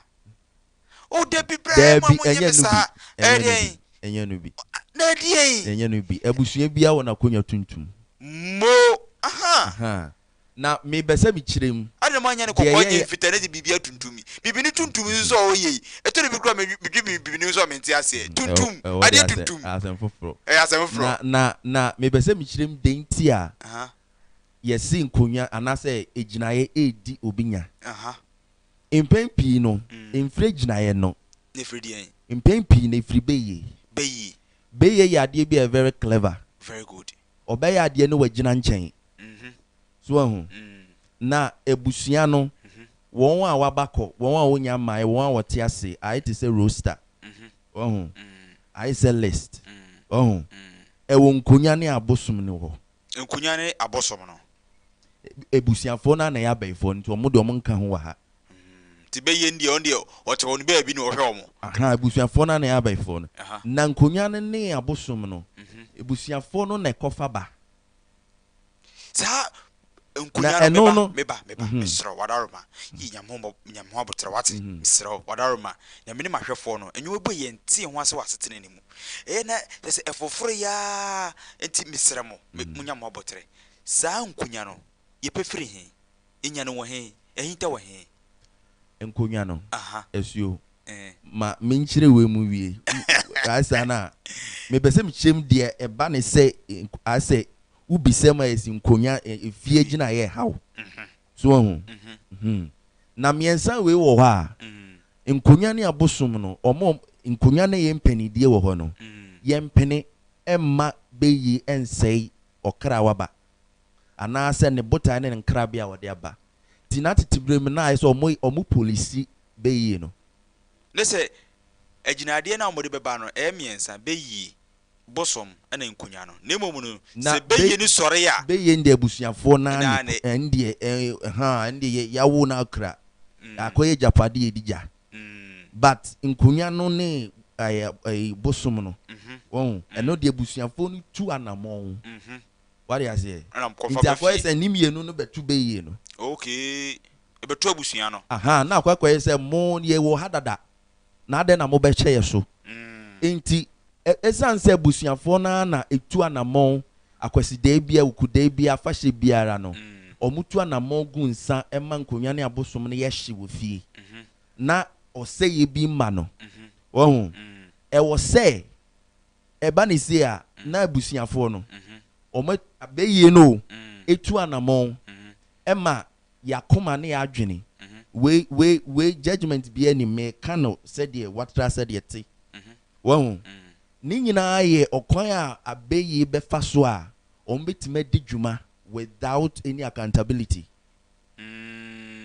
O dabi bra ɛ mo a Daabi mo nyɛ ɛnyɛ me no bi saa. Ɛyɛ ɛnyɛ no deɛn? bi ɛnyɛ no bi. Na ɛdeɛn? Ɛnyɛ no bi. Abusua biara wɔ n'akonya tuntum. Mo ahaa. Ahaa Na mebɛ sɛ mekyerɛ mu. Adɛn na moanyɛ no Deɛ kɔkɔɔ nyɛ yɛyɛ. mfitaa na gye biribi atuntum yi? Bibini tuntum nso sɛ ɔyɛ yi, ɛtɔ da bi koraa medwe bibini ho nso a mente aseɛ. Ɛwɔ Tuntum, ɛwɔ deɛ adeɛ asɛ tuntum. asɛm foforɔ. Ɛyɛ asɛm foforɔ. Na na na mepɛ sɛ mekyerɛ mu deɛ nti a Aha. yɛse nkonnwa anaasɛ agyinaeɛ redi obi nya. Aha. Mpɛn pii no, Mm. ɛmfiri agyinaeɛ no. Na ɛfiri deɛn? Mpɛn pii no ɛfiri bɛyie. Bɛyie. Bɛyie yɛ adeɛ bi a ɛyɛ very clever. Very good. Ɔbɛyɛ adeɛ na wagyina nkyɛn. Mhm. So wahu? Na abusua no, wɔn a wɔaba kɔ, wɔn a wɔnnya mmaeɛ, wɔn a wɔte ase, ayɛ te sɛ roster. Wahu? Ayɛ sɛ list. Wahu? Ɛwɔ nkonya ne abosom no hɔ. Nkonya ne abosom no. Abusuafoɔ no ara na ɛyɛ abayifoɔ no, nti wɔn deɛ wɔn nka ho wɔ ha. Nti bɛyɛ no deɛ, ɔno deɛ ɔte hɔ no baabi na ɔhwɛ wɔn. Aha, abusuafoɔ no ara na ɛyɛ abayifoɔ no. Na nkonya no ne abosom no, abusuafoɔ no na ɛkɔfa ba. Saa Na nkonya no ɛno meba no. meba meba mesrɛ wo wadaroma yi nyame ho nyame ho abotrɛ wate mesrɛ wo wadaroma na mene mahwɛfoɔ no ɛnwuma bu yɛn tee ho ase wɔ asetena no mu ɛyɛ na kyɛ sɛ ɛfoforo yaa nti mesrɛ mo mo nya mo abotrɛ saa nkonya no yɛpɛ firi he yɛnya no wɔ he ɛhinta wɔ he. Nkonya no Aha asuo eh. Ma menkyerɛ wei mu wie. Ayɛ saa no a, mepɛ sɛ mekyerɛ mu deɛ ɛba ne sɛ ayɛ sɛ wobisa mu a yɛsi nkonya efie gyinaeɛ ɛha wo. So wahu? Na mmiɛnsa wei wɔ hɔ a, nkonya ne abosom no, wɔn nkonya ne yɛn mpanidie wɔ hɔ no, yɛmpene mma bɛyie nsɛe ɔkra waba anaasɛ ne botae ne ne nkrabea a wɔde aba. Nti na tete berɛ mu na ayɛ sɛ wɔn wɔn polisi bɛyie no. Ne sɛ, agyinadeɛ no a wɔde bɛba no, ɛyɛ mmiɛnsa, bɛyie, bosom, ɛna nkonya no. Na mmom no, Na sɛ bɛ bɛyie no sɔre a. bɛyie no deɛ abusuafoɔ no ara Na na ne. ɛno deɛ ɛ haa ɛno deɛ yɛ yɛawo no akura, akɔyɛ agyapadeɛ yɛdi gya. But nkonya no ne ɛɛ ɛyi bosom no, wahu, ɛno deɛ abusuafoɔ no tu anamɔn. Wate aseɛ? Ɛna wɔkɔfa Nti ba akɔyɛ fie. sɛ ne mmienu no bɛto bɛyie no. Okay, ɛbɛto abusua no. Ahaa, na akɔ akɔyɛ sɛ mo, yɛwɔ ha dada, na adɛn na mobɛhyɛ yɛ so? Enti, ɛ, ɛsiane sɛ abusuafoɔ no ara na ɛtu anammɔn Akwasidae biara, Wukudae biara, afahyɛ biara no, wɔtu anammɔn gu nsa ma nkonnwa ne abosom no yɛ hye wɔ fie, na ɔsɛeɛ bi mma no. Wahu? Ɛwɔ sɛ ɛba no sei a, na abusuafoɔ no, wɔn abɛyie no o, ɛtu anammɔn ma y'akoma ne y'adwene. Wei, wei, wei judgement biara nnim, meka no sɛdeɛ watra sɛdeɛ ɛte. Wahu? Ne nyinaa yɛ ɔkwan a abɛyie bɛfa so a wɔbɛtumi adi dwuma without any accountability.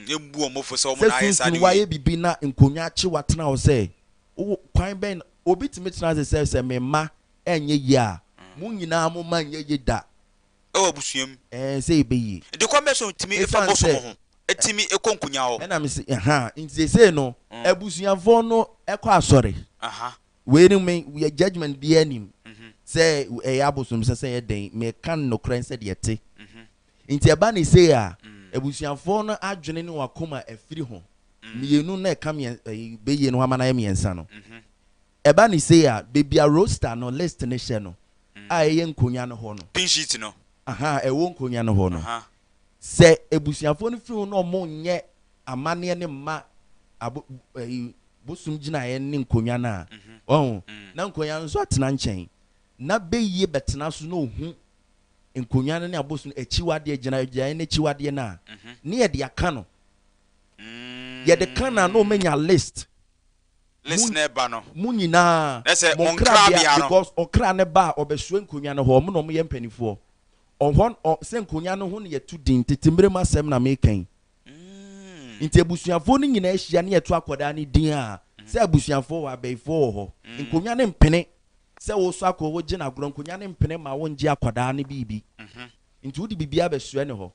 Yɛmbu wɔn fo sɛ wɔn Sɛ na ayɛ saa sunsum ade wei. wayɛ biribi na nkonnwa akye wo atena hɔ sɛ, wo, kwan bɛn na, obi tumi tena ase sɛ, sɛ me mma ɛnyɛ yie a, mo nyinaa mo mma nyɛ yie da. Ɛwɔ abusua mu. Ɛɛ, sɛ ɛbɛ yie. Nti kwan bɛn so na otumi fa Ɛsiane bosom sɛ. ho tumi kɔ nkonyaa hɔ? Ɛna me se, ɛhaa, nti seesei no, abusuafoɔ no kɔ asɔre. Aha. Wei no me, yɛ judgement biara nnim sɛ ɛyɛ abosomsɛ sɛ ɛyɛ dɛn, meka nokorɛ sɛdeɛ ɛte. Nti ɛba no sei a, abusuafoɔ no adwene ne wɔn akoma afiri ho, mmienu na ɛka mmiɛn ɛyi bɛyie no ho ama no ayɛ mmiɛnsa no. Ɛba no sei a, baabi a roster no, list no hyɛ no, a ɛyɛ nkonwa no hɔ no. Pin sheet no. Ahaa, ɛwɔ nkonwa no hɔ no. Sɛ abusuafoɔ no firi ho na wɔnyɛ amanneɛ no mma abo ɛyi bosom gyinaeɛ ne nkonwa no a, wahu, na nkonwa no nso atena nkyɛn, na bɛyie bɛtena so na ɔhu nkonnwa no ne abosom no akyiwadeɛ, gyinagyinaeɛ no akyiwadeɛ no a, ne yɛde aka no. Yɛde ka no a, na wɔanya list. List Mo no ɛba no. mo nyinaa Na sɛ mo mo nkrabea nkrabea no. because ɔkra no ba a ɔbɛsoɛ nkonwa no hɔ ɔmo na ɔmo yɛ mpanifoɔ ɔhɔ ɔ sɛ nkonwa no ho na yɛto din tete mmerɛ mu asɛm na meka yi nti abusuafoɔ no nyinaa hyia ne yɛto akwadaa no din a sɛ abusuafoɔ wɔ abayifoɔ wɔ hɔ nkonwa no mpene sɛ wosɔ akɔ wogye no agorɔ nkonwa no mpene ma wongye akwadaa no biribi nti wode biribiara bɛsoɛ ne hɔ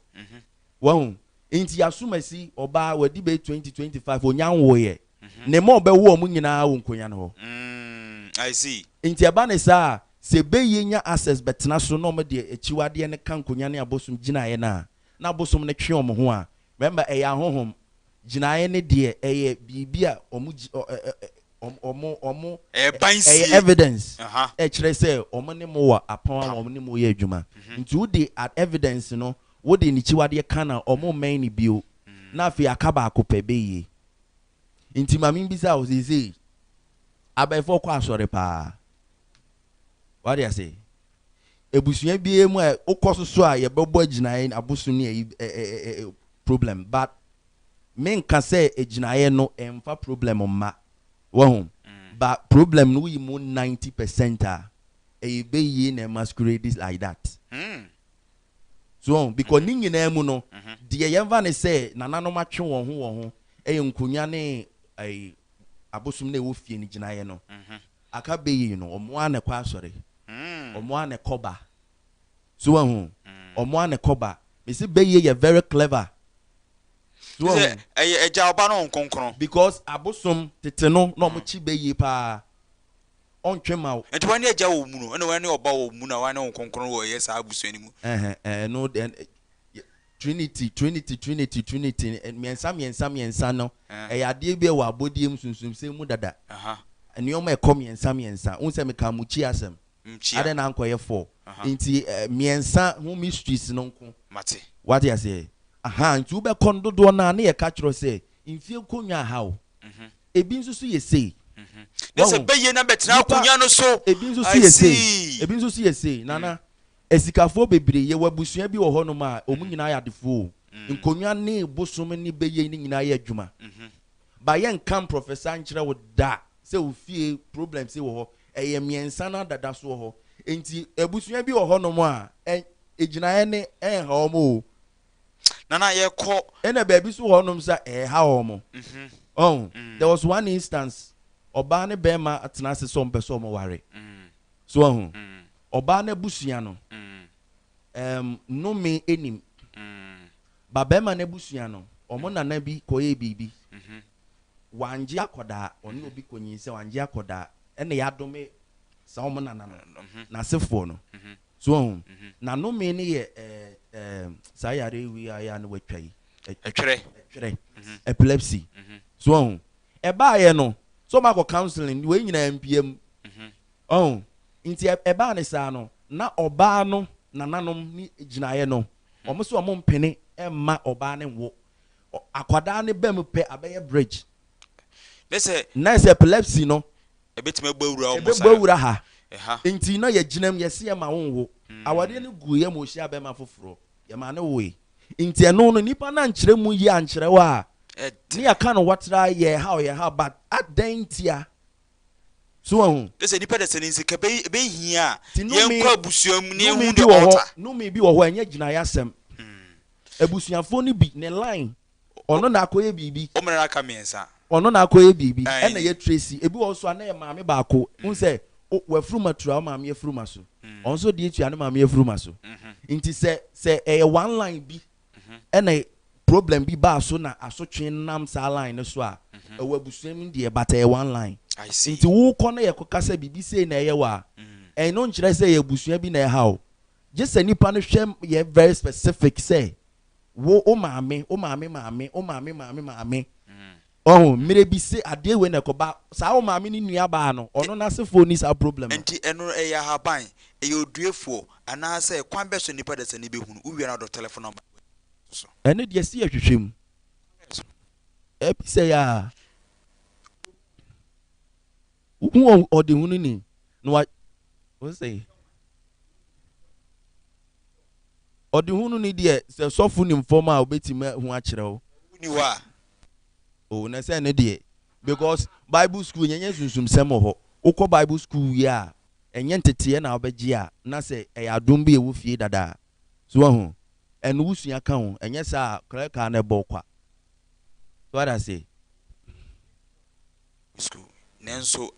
Wahu? Enti Asumasi, ɔbaa, wadi bɛyɛ 20, 25, ɔnnya nwoeɛ. Ne mma a ɔbɛwo wɔn nyinaa wɔ nkonya no hɔ. Mm, I see. Enti ɛba no saa a, sɛ ɛbɛyie nya access bɛtena so na wɔde akyiwadeɛ no ka nkonya ne abosom gyinaeɛ no a, na abosom no twe wɔn ho a, remember, ɛyɛ ahonhom. Gyinaeɛ no deɛ, ɛyɛ biribi a wɔn gyi, ɔ, ɛ, ɛ, ɛ, wɔn, wɔn, Ɛyɛ ban ɛyɛ sie. evidence Aha. ɛkyerɛ sɛ wɔn ne mo wɔ apam a Pam. wɔn ne mo yɛ adwuma. Nti wode a, evidence no Wode n'akyiwadeɛ ka na ɔmo mmɛn no bio, na afei aka baako pɛ, bɛyie. Nti ma membisa wo seesei, abɛɛfoɔ kɔ asɔre paa? Wate ase? Abusua biara mu a wokɔ so so a yɛbɛbɔ agyinaeɛ abosom ne ayi ɛ ɛ ɛ problem but menka sɛ agyinaeɛ no ɛmfa problem mma. Wahu? But problem no woyi mu 90% a, ɛyɛ bɛyie na ɛmasquerade like that. So wɔn? Because ne nyinaa mu no, deɛ yɛmfa no sɛ nananom atwe wɔn ho wɔn ho yɛ nkonwa ne ɛyi abosom na ɛwɔ fie no gyinaeɛ no. Aka bɛyi no, wɔn ara na ɛkɔ asɔre, wɔn ara na ɛkɔ ba. So wɔn ho? Wɔn ara na ɛkɔ ba. Mesi bɛyie yɛ very clever. So wɔn ho? Ɛyɛ agya ɔba no nkonkron. Because abosom tete no na wɔn kyi bɛyie paa. ɔntwe mma wo. Nti wane Agya wɔ mu no, ɛna wane Ɔba wɔ mu na wane Honhom Kronkron wɔ ɛyɛ saa abusua no mu. Ɛhɛn, ɛno deɛ, Trinity, Trinity, Trinity, Trinity, mmiɛnsa, mmiɛnsa, mmiɛnsa no, ɛyɛ adeɛ bi a ɛwɔ abɔdeɛ mu, sunsumsɛm mu dada. Nneɛma a ɛkɔ mmiɛnsa, mmiɛnsa. Wohu sɛ mekaa mukyi asɛm. Mkyia. Adɛn na ankɔyɛ four? Nti mmiɛnsa ho mysteries no nko. Mate. Wate aseɛ? Aha, nti wobɛkɔ no dodoɔ no ara na yɛka kyerɛ wo sɛ, mfie nkonnwa aha wo. Ebi nso so yɛ sei. Ne sɛ bɛyɛ na bɛtena akonnwa no so. Ebi nso so yɛ sei. Ebi nso so yɛ sei. Nana, asikafoɔ bebree, yɛwɔ abusua bi wɔ hɔnom a, wɔn nyinaa yɛ adefoɔ o. Nkonnwa ne bosom ne bɛyɛ ne nyinaa yɛ adwuma. Ba yɛnka mprɔfɛsa nkyerɛ wo da sɛ wo fie problem sei wɔ hɔ. Ɛyɛ mmiɛnsa no adada so wɔ hɔ. Enti abusua bi wɔ hɔnom a, gyinaeɛ ne ɛnha wɔn o. Nana yɛkɔ. Ɛna baabi nso wɔ hɔnom sɛ ɛha wɔn. Ɔho, there was one instance, ɔbaa ne bɛrima atena ase sɛ wɔn pɛ sɛ wɔn ware. So wahu? Ɔbaa no abusua no, ɛɛm, nnome nnim. Ba bɛrima no abusua no, wɔn nana bi kɔyɛɛ biribi. Wangye akɔdaa, ɔne obi kɔnyinsɛn, wangye akɔdaa. Ɛna yɛadome saa wɔn nana no, n'asefoɔ no. So wahu? Na nnome no yɛ ɛɛ ɛɛ saa yareɛ wei a ɛyɛ a na watwa yi. Ɛtwerɛ. Ɛtwerɛ. Epilepsy. So wahu? Ɛbaeɛ no, sɛ wɔakɔ counseling, wei nyinaa mpia mu. Ɔho? Nti ɛbaa no saa no, na ɔbaa no nananom ne gyinaeɛ no, wɔn sɛ wɔn mpene mma ɔbaa no nwo. Akwadaa no ba mu pɛ, abɛyɛ bridge. Ne sɛ. Na sɛ epilepsy no. Ɛbɛtumi abɔ awura wɔn Ɛbɛbɔ saa. awura ha. Ɛha. Nti na yɛgyina mu, yɛse yɛma wo nwo. Awadeɛ no guiɛ ma ɔhyiaa bɛrima foforɔ, yɛmaa no woe. Nti ɛno no, nipa no ankyerɛ mu yie ankyerɛ wo a, ne yɛaka no watra yɛhaw yɛhaw but adɛn ntia? So wahu? Kyerɛ sɛ nipa dasani nti sɛ ɛbɛ ɛbɛhia a, Nti nnome, yɛnkɔ abusua mu na nnome yɛnhu bi the wɔ hɔ, altar. nnome bi wɔ hɔ a ɛnyɛ gyinaeɛ asɛm. Abusuafoɔ no bi, ne line, ɔno na akɔyɛ biribi. Wo mmerɛ no aka mmiɛnsa. Ɔno na akɔyɛ biribi, ɛna Ae. yɛ trace. Ebi wɔ hɔ nso a na ɛyɛ maame baako. Wohu sɛ wo, w'afuruma tua wo maame afuruma so. Ɔno nso deɛ tua ne maame afuruma so. Nti sɛ, sɛ ɛyɛ one line bi ɛna problem bi baa so na asotwe nam saa line no so a, ɛwɔ abusua mu deɛ but ɛyɛ one line. I see. Nti wokɔ na yɛkɔka sɛ biribi sei na ɛyɛ wo a, ɛno nkyerɛ sɛ ɛyɛ abusua bi na ɛha wo. Gye sɛ nipa no hwɛ yɛ very specific sɛ wo, wo maame, wo maame maame, wo maame maame maame. Wahu, mmerɛ bi se adeɛ wei na ɛkɔba, saa wo maame no nua baa no, ɔno n'asefoɔ nni saa problem no. Nti ɛno ɛyɛ ahaban, ɛyɛ oduefoɔ, anaasɛ kwan bɛ so nipa dasani bɛhunu, wo wie a na ɔde telephone number no so. Ɛno deɛ se yɛhwehwɛ mu. Ɛbi sɛ yɛ a, wohu ɔdehununi na wa, wo se. Ɔdehununi deɛ sɛ sɔfo nim fam a obetumi ahu akyerɛ wo. Wonni hɔ a. Oh, na sɛ ɛno deɛ. Because Bible school yɛnyɛ sunsumsɛm wɔ hɔ. Wokɔ Bible school wie a, ɛnyɛ nteteɛ na wobɛgye a, na sɛ ɛyɛ adom bi a ɛwɔ fie dada a. So wahu? Ɛno wosua ka ho, ɛnyɛ saa a clerical no ɛbɔ wo kwa. So wate aseɛ? School, nanso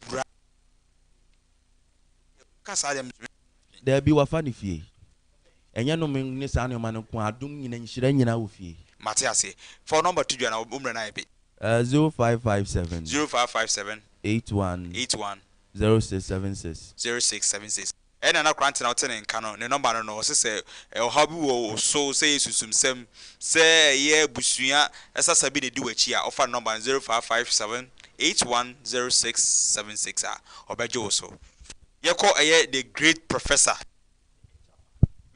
wura ka saa deɛ. Daabi, wafa no fie. Ɛnyɛ nnome ne saa nneɛma no nko ara, adom nyina, nhyira nyina wɔ fie. Mate aseɛ. Fa wo number to dwa na wo mmerɛ no ayɛ be. 0557. 0557. 81. 81. 0676. 0676. Ɛyɛ Nana Koranteng na wote ne nka no, ne number no no, ɔse sɛ ɔhaw bi wɔ wo so, sɛ ɛyɛ sunsumsɛm, sɛ ɛyɛ abusua sasa bi na ɛdi w'akyi a, wofa ne number no 0557 81 0676 a, ɔbɛgye wo so. Yɛkɔ ɛyɛ the great professor.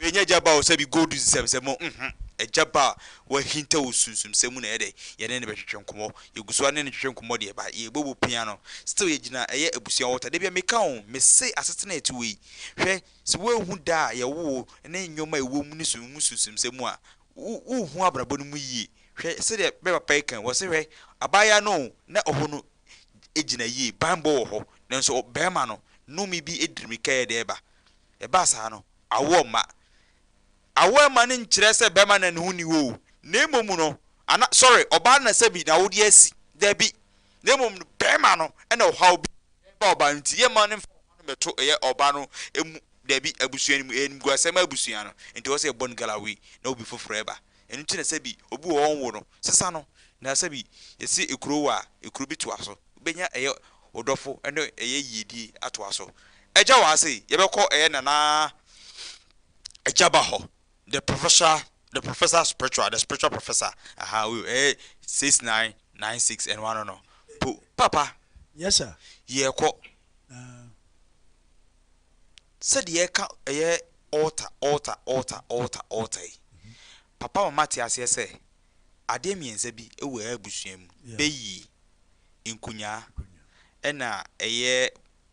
Wei nyɛ agya ba o sɛbi gold nsɛmsɛm o nhmm agya ba a wahinta wɔ sunsumsɛm mu na ɛyɛ dɛ yɛne no bɛtwetwe nkɔmmɔ yɛgu so ara ne no twetwe nkɔmmɔ deɛ ba yɛbɔbɔ pia no still yɛgyina ɛyɛ abusua water dabia meka o mese asetena a ɛte wei hwɛ sɛ woanhu da a yɛwo wo ne nnoɔma a ɛwɔ mu ne mu sunsumsɛm mu a wo wonhu abrabɔ no mu yie hwɛ sɛdeɛ bɛ papa yi ka yi wɔse hwɛ abaayewa no o na ɔhɔ no gyina yie banbɔ wɔ hɔ nanso barima no nnome bi diri mirika yɛ dɛ ba Ɛbaa saa no, awoɔ mma. Awoɔ mma no nkyerɛ sɛ bɛrima na ne ho nni hɔ o, na mmom no, ana, sorry, ɔbaa no na sɛbi n'awodeɛ asi. Dabi. Na mmom no, bɛrima no na ɔhaw bi reba ɔbaa no nti, yɛmma no mfa ɔhaw no mmɛto ɛyɛ ɔbaa no mu, dabi, abusua no mu, ɛyɛ animguasɛm ma abusua no, nti ɛwɔ sɛ yɛbɔ no galawe na obi foforɔ ɛba. Ɛno nti na sɛbi obi wɔ hɔ ɔnwo no, sesa no, na sɛbi yɛse ekuro wɔ a, ekuro bi toa so. Wobɛnya ɛyɛ wo dɔfo ne ɛyɛ yiedie atoa so. Agya wɔ ha sei, yɛbɛkɔ ɛyɛ Nana Agyaba hɔ, the professor, the professor spiritual, the spiritual professor, aha, o, ɛyɛ 6996 ɛno ano no. Po, papa. Yes sir. Yɛkɔ. Sɛdeɛ yɛka ɛyɛ altar, altar, altar, altar, altar yi, papa ma mate aseɛ sɛ adeɛ mmiɛnsa bi wɔ yɛn abusua mu, bɛyie, nkonyaa ɛna ɛyɛ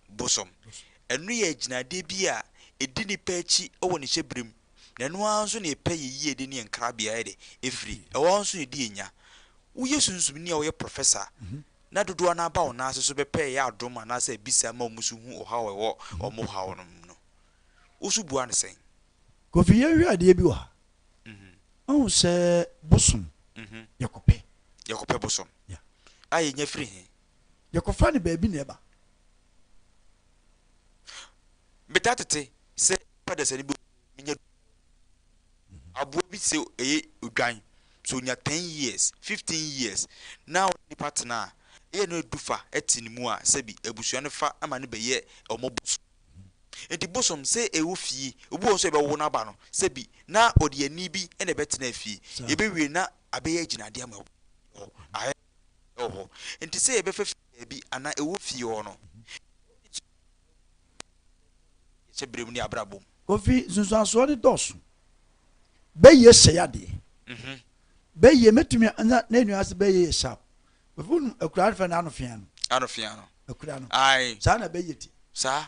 bosom. Ɛno yɛ agyinadeɛ bi a ɛdi nipa akyi wɔ ne hyɛberɛ mu, na ɛno ara nso na ɛpɛ yɛn yiedie ne yɛn nkrabea yɛ dɛ ɛfiri. Ɛhɔ ara nso na ɛdi yɛn nya. Woyɛ sunsumni a woyɛ professor na dodoɔ no ara ba wo nan ase so bɛpɛ ɛyɛ adom anaasɛ abisa ma wɔn nso hu ɔhaw a ɛwɔ wɔn haw no mu no, wo nso bua no sɛn? Kofi yɛnhwɛ adeɛ bi wɔ ha. Wahu sɛ bosom yɛkɔpɛ. Yɛkɔpɛ bosom. A yɛnya firi he? Yɛkɔfa no baabi na ɛba. Metaa tete sɛ nipa dasani bi menya aboa bi sɛ ɛyɛ odwan sɛ onya 10 years, 15 years na ɔne nipa tena a, ɛyɛ no edu fa ɛte ne mu a sɛbi abusua no fa ma no bɛyɛ ɔmo bosom. Nti bosom sɛ ɛwɔ fie, obi wɔ hɔ nso a yɛbɛwo no aba no sɛbi na ɔde ani bi na ɛbɛtena fie, yɛbɛwie na abɛyɛ agyinadeɛ ama hɔ, ayɛ wɔ hɔ. Nti sɛ yɛbɛfa fie baabi anaa ɛwɔ fie hɔ no, yɛhyɛ berɛ mu ne abrabɔ mu. Kofi, nsunsuansoɔ no dɔɔso. Bɛyie sɛe adeɛ. Bɛyie, mɛtumi, na na nua ase bɛyie yɛ sharp. Kofi wonim akura no fɛ no ano fea no. Ano fea no. Akura no. Ae. Saa na bɛyie te. Saa.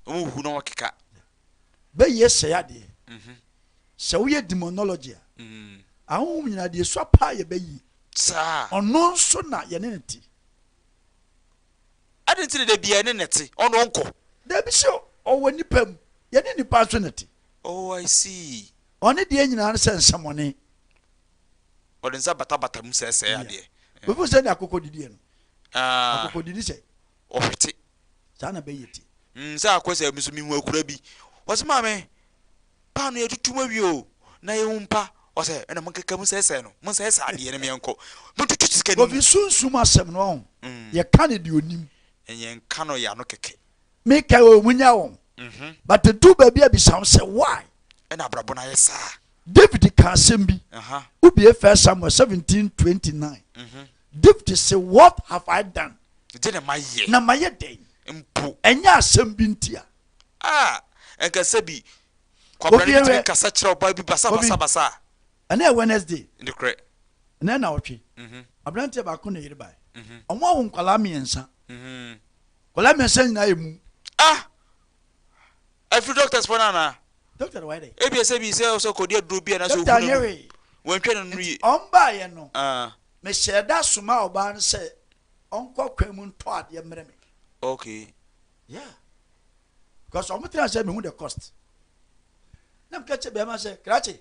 Wɔn huhu na wɔkeka. Bɛyie sɛe adeɛ. Sɛ woyɛ demonology a, ahonhom nyinaa deɛ esua paa yɛ bɛyie. Saa. Ɔno nso na yɛne no te. Adɛn nti na da biara yɛne no te? Ɔno ɔnkɔ. Dabi sɛ ɔwɔ nnipa mu, yɛne nnipa nso na ɛte. Oh, I see. Ɔne deɛ nyinaa no sɛ nsɛmɔne. Ɔde nsa batabata mu sɛɛsɛɛ adeɛ. Wohu sɛ ne akokɔ didiɛ no. Ah. Akokɔ didi sɛ. Ɔhwete. Saa na bɛyɛ ti. Mm, sɛ akɔ sɛ nso mehu akura bi. Ɔse maame, paano yɛatutu mu awie o, na yɛhu mpa. Ɔsɛ ɛna monkeka mu sɛɛsɛɛ no, monsɛɛsɛɛ adeɛ no meɛnkɔ. Montutu sika no mu. Kofi sunsum asɛm no ɔho, yɛka no deɛ onim. Yɛnka no yɛ ano kɛkɛ. Meka o, munya wɔn. But ɛduru baabi a bisa wo sɛ why? Ɛna abrabɔ no ayɛ saa. David ka asɛm bi. Wobie First Samuel 17:29. David se what have I done? Gye na mayɛ. Na mayɛ dɛn? Mpo. Ɛnyɛ asɛm bi nti a. Ah, nka sɛ bi kwabra no bitumi kasa kyerɛ ɔbaa bi basa basa basa. Ɛnɛ yɛ Wednesday. Nokorɛ. Ɛnɛ na ɔtwe. Aberanteɛ baako ne yere bae. Ɔmo awo nkwadaa mmiɛnsa. Nkwadaa mmiɛnsa nyinaa yɛ mum. Ah! Ɛfiri doctors fɔ no anaa? Doctor na wayɛ dɛ. Ebia sɛ bi sɛ ɔsɛ kɔdi aduro bi anaasɛ Doctor ohunu anyɛ no. hwee. Wantwa no no Nti yie. ɔmbaeɛ no, Ah. mehyɛɛ da somaa ɔbaa no sɛ ɔnkɔ kwan mu ntɔ adeɛ mmrɛ me. Okay. Yeah. Because ɔmo tena sɛ mehu the cost. Na meka kyerɛ bɛrima sɛ, krakye,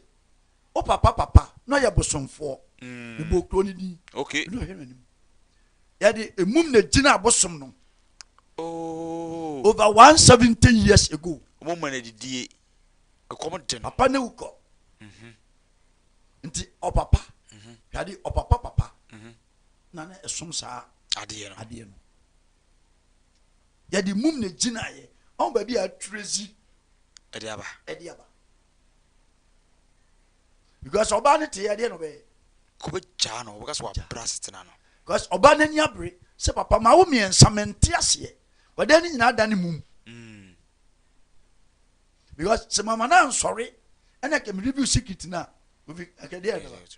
wo papa papa na ɔyɛ bosomfoɔ. Mebɔɔ kuro no din. Okay. Ɛna ɔhwɛ m'anim. Yɛde emum na gyina abosom no. Oh. Over 170 years ago. Ɔmo ma no adidie. Ɛkɔm de no. Papa ne wu kɔ. Nti ɔpapa. Hwɛ ɔpapa papa. Na na ɛsom saa adeɛ no. Adeɛ no. Yɛde mum na gyinaeɛ. Ɔmo baabi a aturezi. Ɛde aba. Ɛde aba. Because ɔbaa no te yɛ adeɛ na ɔbɛyɛ. Kɔbɛ gyaa no ɔbɛka sɛ wabra asetena no. Because ɔbaa n'ani abere sɛ papa ma wo mmiɛnsa mente aseɛ. Ɔdan ne nyinaa da ne mum. Because sɛ mama no ansɔre ɛna kɛm review secret na obi akɛdeɛ ɛbɛba.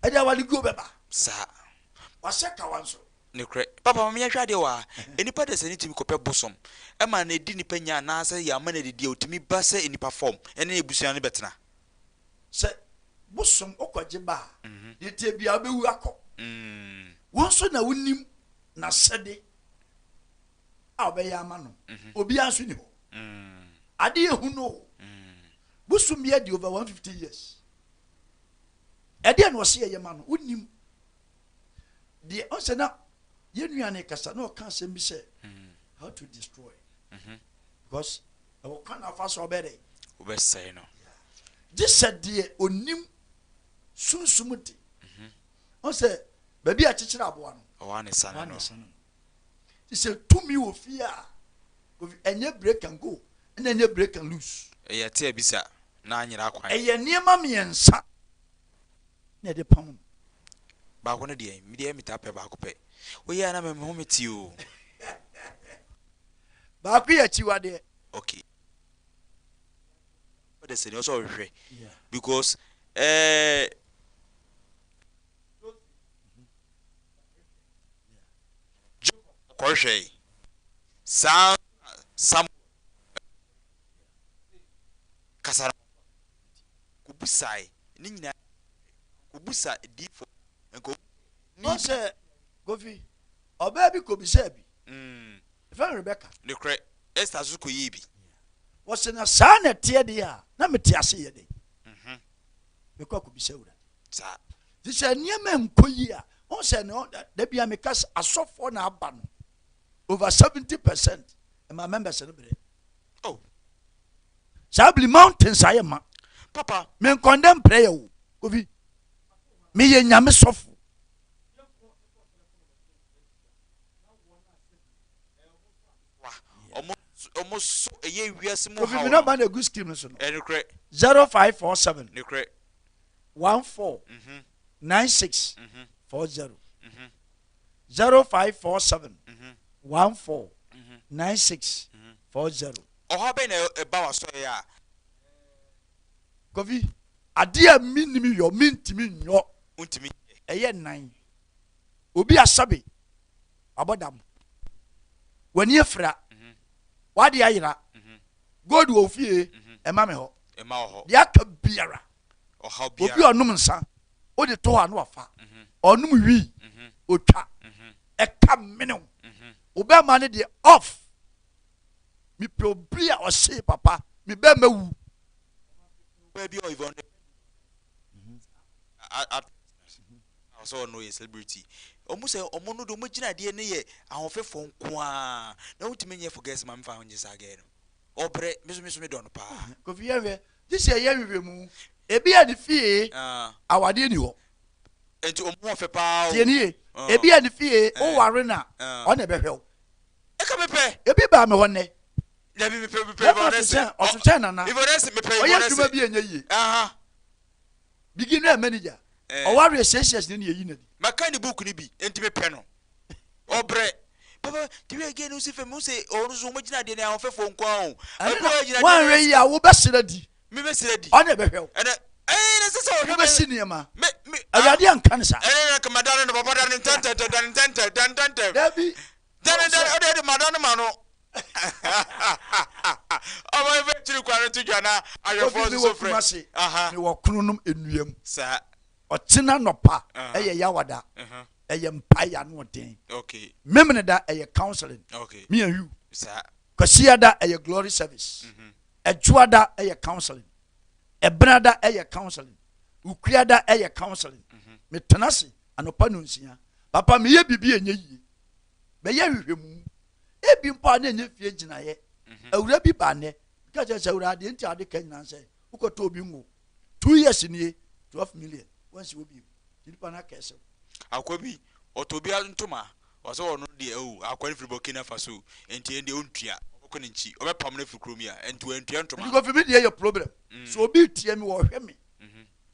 Ɛde awale guo bɛba. Saa. Wahyɛ kawa nso. Nokorɛ. Papa ma menyɛ adeɛ wɔ ha. Nnipa dasani tumi kɔpɛ bosom ma no adi nnipa nya anaasɛ yɛama no adidi a ɔtumi ba sɛ nnipa fam ɛne abusua no bɛtena. Sɛ bosom wokɔgye ba a, deɛ ɛteɛ biara wobɛwu akɔ. Wo nso na wonim n'asɛde a ɔbɛyɛ ama no. Obiara nso ni hɔ. Ade yɛ hu no o. Bosom bi adi over 150 years. Ɛdeɛ na ɔse yɛyɛ ma no, wonim. Deɛ ɔsɛ na yɛn nua no kasa na ɔka asɛm bi sɛ how to destroy because ɛwɔ kwan na afa so ɔbɛ dɛ wobɛsɛe no gye sɛ deɛ onim sunsum de ɔsɛ baabi a kyekyere aboa no ɔwɔ ne sane no te sɛ tumi wɔ fie a ɛnyɛ break and go ɛna ɛnyɛ break and loose ɛyɛ te abisa na anyera kwan ɛyɛ nneɛma mmiɛnsa na ɛde pam no. Baako no deɛ, me deɛ metaa pɛ baako pɛ. Woyɛ a na me ho me te o. Baako yɛ akyiwadeɛ. Okay. Ɔde sɛ deɛ ɔsɛ ɔhwehwɛ. Because ɛɛ. Eh, Jacob kɔhwehwɛ saa Samuel kasa no kɔbusae ne nyinaa kɔbusa diifo nka ni sɛ Kofi ɔbaa bi kɔbisaa bi ɛfɛ no Rebecca nokorɛ Esther nso kɔyɛɛ bi wɔsɛ na saa na ɛteɛ deɛ a na mete ase yɛ dɛn mhm. mekɔ akɔbisa awurade saa nti sɛ nneɛma nkɔ yie a ɔn sɛ no da bia meka sɛ asɔfoɔ na aba no over 70 percent ɛma members no brɛ oh. Saa bli mountains ayɛ ma. Papa. Me nkɔndɛ mprɛ yɛ o. Kofi. Me yɛ nyame sɔfo. Ɔmo so ɛyɛ wiase mu haw. Kofi mi nɔmba na egu screen no so no. Ɛnukurɛ. 0547. Nukurɛ. 14. 96. 40. 0547. 14. 96. 40. Ɔhaw bɛn na ɛba w'asɔre a. Kofi, adeɛ a mennim yɔ, mentumi nyɔ. Wontumi nyɛ. Ɛyɛ nnan. Obi asabe, wabɔ dam. W'ani afira, w'adeɛ ayera. Gold wɔ wo fie, ɛma me hɔ. Ɛma wɔ hɔ. Deɛ aka biara. Ɔhaw biara. Obi a ɔnom nsa, wode to hɔ a na wafa. Ɔnom wii, otwa. Ɛka mene wo. Wo bɛrima no deɛ off. Mepɛ obi a ɔsee papa, me bɛrima wu. Baabi a Yvonne sɛ ɔno yɛ celebrity. Ɔmo sɛ ɔmo no de ɔmo gyina adeɛ no yɛ ahoɔfɛfoɔ nko ara. Na wontumi nyɛ for girls ma mefa ho nye saa girl no. Ɔbrɛ, me so me so me dɔ no paa. Kofi yɛhwɛ, gye sɛ yɛyɛ nhwehwɛmu. Ebi a ne fie awadeɛ ni hɔ. Nti ɔmo ho ɔfɛ paa o. Tie nie, ebi a ne fie woware no a, ɔna ɛbɛhwɛ wo. Ɛka mepɛ. Ebi baa me hɔ nnɛ. Dabi mepɛ mepɛ Bɛrima Yvonne so kyɛn ɔso kyɛn nana. Yvonne mepɛ Ɔyɛ Yvonne adwuma bi ɛnyɛ yie. Aha. Bigi no yɛ manager. Eh. Ɔware six years ne ne yɛyi no adi. Maka ne book no bi nti mepɛ no. Ɔbrɛ. Papa ti wi again wosi fam wose ɔno so wɔn gyina adeɛ ne ahoɔfɛfoɔ nko ara o. Ɛno na wɔanhwɛ yie a wobɛsrɛ di. Mebɛsrɛ di. Ɔne ɛbɛhwɛ wo. Ɛnɛ ɛyɛ na ɛsɛ sɛ ɔhwɛ me. Wobɛsi nneɛma. Me me. Awurade anka ne saa. Ɛnɛ na kama dane no papa dane ntɛntɛntɛm dane ntɛntɛm dane ntɛntɛm. Dabi. Dane dane ɔde ɛde ma dane ma no. Ɔbɛ bɛ. Akyiri kwan no to dwa na ahwɛfoɔ Kofi nso so mewɔ frɛ. Kumase, Aha. mewɔ Kronom Enuam. Saa. Ɔkyena nɔpa ɛyɛ Yawada, ɛyɛ mpaeɛ ano ɔden. Memeneda ɛyɛ counseling. Me and you. Saa. Kwasiada ɛyɛ glory service. Ɛdwoada ɛyɛ counseling. Ɛbenada ɛyɛ counseling. Ukuada ɛyɛ counseling. Metena ase anɔpa 6. Papa meyɛ biribi ɛnyɛ yie. Bɛyɛ hwehwɛmu. Ebi mpo a na ɛnyɛ fie gyinaeɛ. Awura bi ba nnɛ. Ka kyerɛ sɛ awura adeɛ nti ade ka nyinaa sɛ wokɔtɔ obi ngo. 2 years nie, 12 million. Wansi wɔ bio. Nipa no akɛsew. Akwa bi ɔtɔ obi ntoma, ɔsɛ ɔno deɛ o akwa no firi Burkina Faso, nti ɛn deɛ ɔntua, ɔbɛkɔ ne nkyi, ɔbɛpam no afiri kurom yi a, nti wantua ntoma. Nti Kofi mi deɛ yɛ problem. So obi tie mi, wɔhwɛ mi.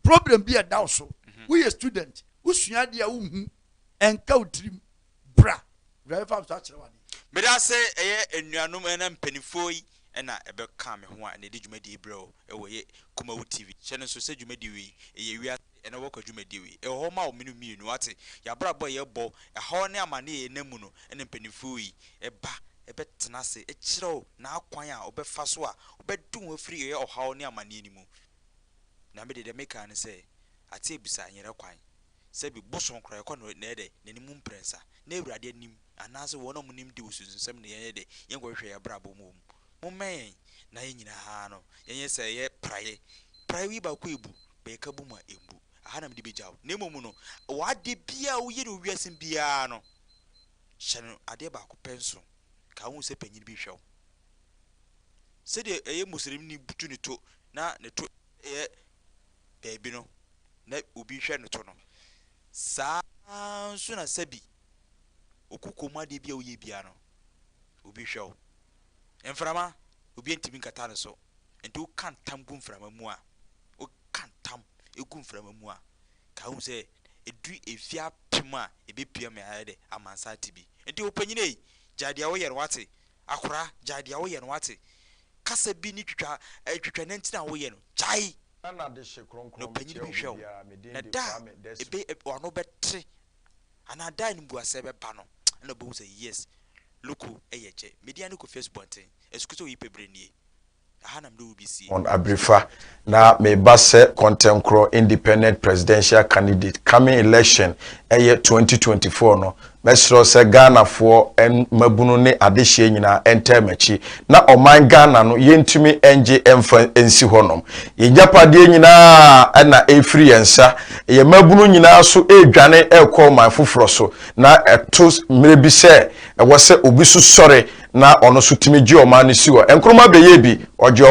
Problem bi ɛda wo so. Woyɛ student, wosua adeɛ a wohu, ɛnka wo tirim. Bra. Bra yɛfa so akyerɛ wo adeɛ. Mede ase ɛyɛ nnuanom ɛna mpanimfoɔ yi ɛna ɛbɛka me ho a ɛna ɛde dwumadie brɛ wo ɛwɔ yɛ Kumawu TV. Hyɛ no nso sɛ dwumadie wei ɛyɛ wiase ɛna wɔkɔ dwumadie wei ɛwɔ hɔ ma wo mene mmienu ate yɛabrabɔ a yɛbɔ ɛhaw ne amane a yɛnam mu no, ɛna mpanimfoɔ yi ɛba ɛbɛtena ase ɛkyerɛ wo n'akwan a wobɛfa so a wobɛde wo afiri ɛyɛ ɔhaw ne amanneɛ no mu. Na mede deɛ meka ne sɛ ate abisa nyerɛ kwan sɛbi bosom koraa ɛkɔ no na ɛdɛ n'anim mprɛnsa na Awurade anim anaasɛ wɔn a wɔnim di wɔ sunsumsɛm ne yɛn yɛ dɛ yɛnkɔhwehwɛ yɛn abrabɔ mu wɔ mu. Mommɛn yɛn na yɛn nyinaa no yɛnyɛ sɛ ɛyɛ praeɛ praeɛ yi baako ebu bɛyɛka bu mu a ɛmbu aha na mede bɛgya wo. Na mmom no, w'ade biara a woyɛ no wɔ wiase biara no, hyɛ no adeɛ baako pɛ nso ka wohu sɛ panyin bi hwɛ wo sɛdeɛ ɛyɛ muslimni butu ne to na ne to ɛyɛ baabi no na obi hwɛ ne to no saa nso, na sɛbi okukɔ mu adeɛ bi a woyɛ biara no, obi hwɛ wo. Mframa obi ntumi nkata ne so, nti woka ntam gu mframa mu a, woka ntam gu mframa mu a, ka hu sɛ ɛduru efi 1000 a ɛbɛpia me ayɛ dɛ amansa ate bi. Nti wo panyin ei, gyae deɛ woyɛ no, wate? Akora, gyae deɛ woyɛ no, wate? Kasa bi ne twitwa twitwa nantin a woyɛ no, gyae. Ghana de hye Na kronkron ɔpanyin mekyia bi obi hwɛ wo biara me din na de da a Kwame Dasu. ebe wano bɛte anaa da a animguasɛ bɛba no, ɛna wobɛhu sɛ yes, loko ɛyɛ kyɛ media ne Kofi Asubɔnten asuku sɛ oyi pɛbrɛ nie. Aha na mede wo bɛsie. On Abirifa na meba sɛ kɔntɛnkorɔ independent presidential candidate coming election ɛyɛ 2024 no. Mɛsrɛ sɛ Ghanafoɔ mmabunu ne adehyeɛ nyinaa ɛntɛɛ m'akyi na ɔman Ghana no yɛntumi ngye ɛmfa nsi hɔnom. Yɛn gyapadeɛ nyinaa ɛna ɛfiri yɛn nsa, yɛn mmabunu nyinaa so ɛredwane ɛrekɔ ɔman foforɔ so, na ɛto mmerɛ bi sɛ ɛwɔ sɛ obi so sɔre na ɔno so tumi gye ɔman no si hɔ. Nkrumah bɛyɛ bi ɔgye ɔman.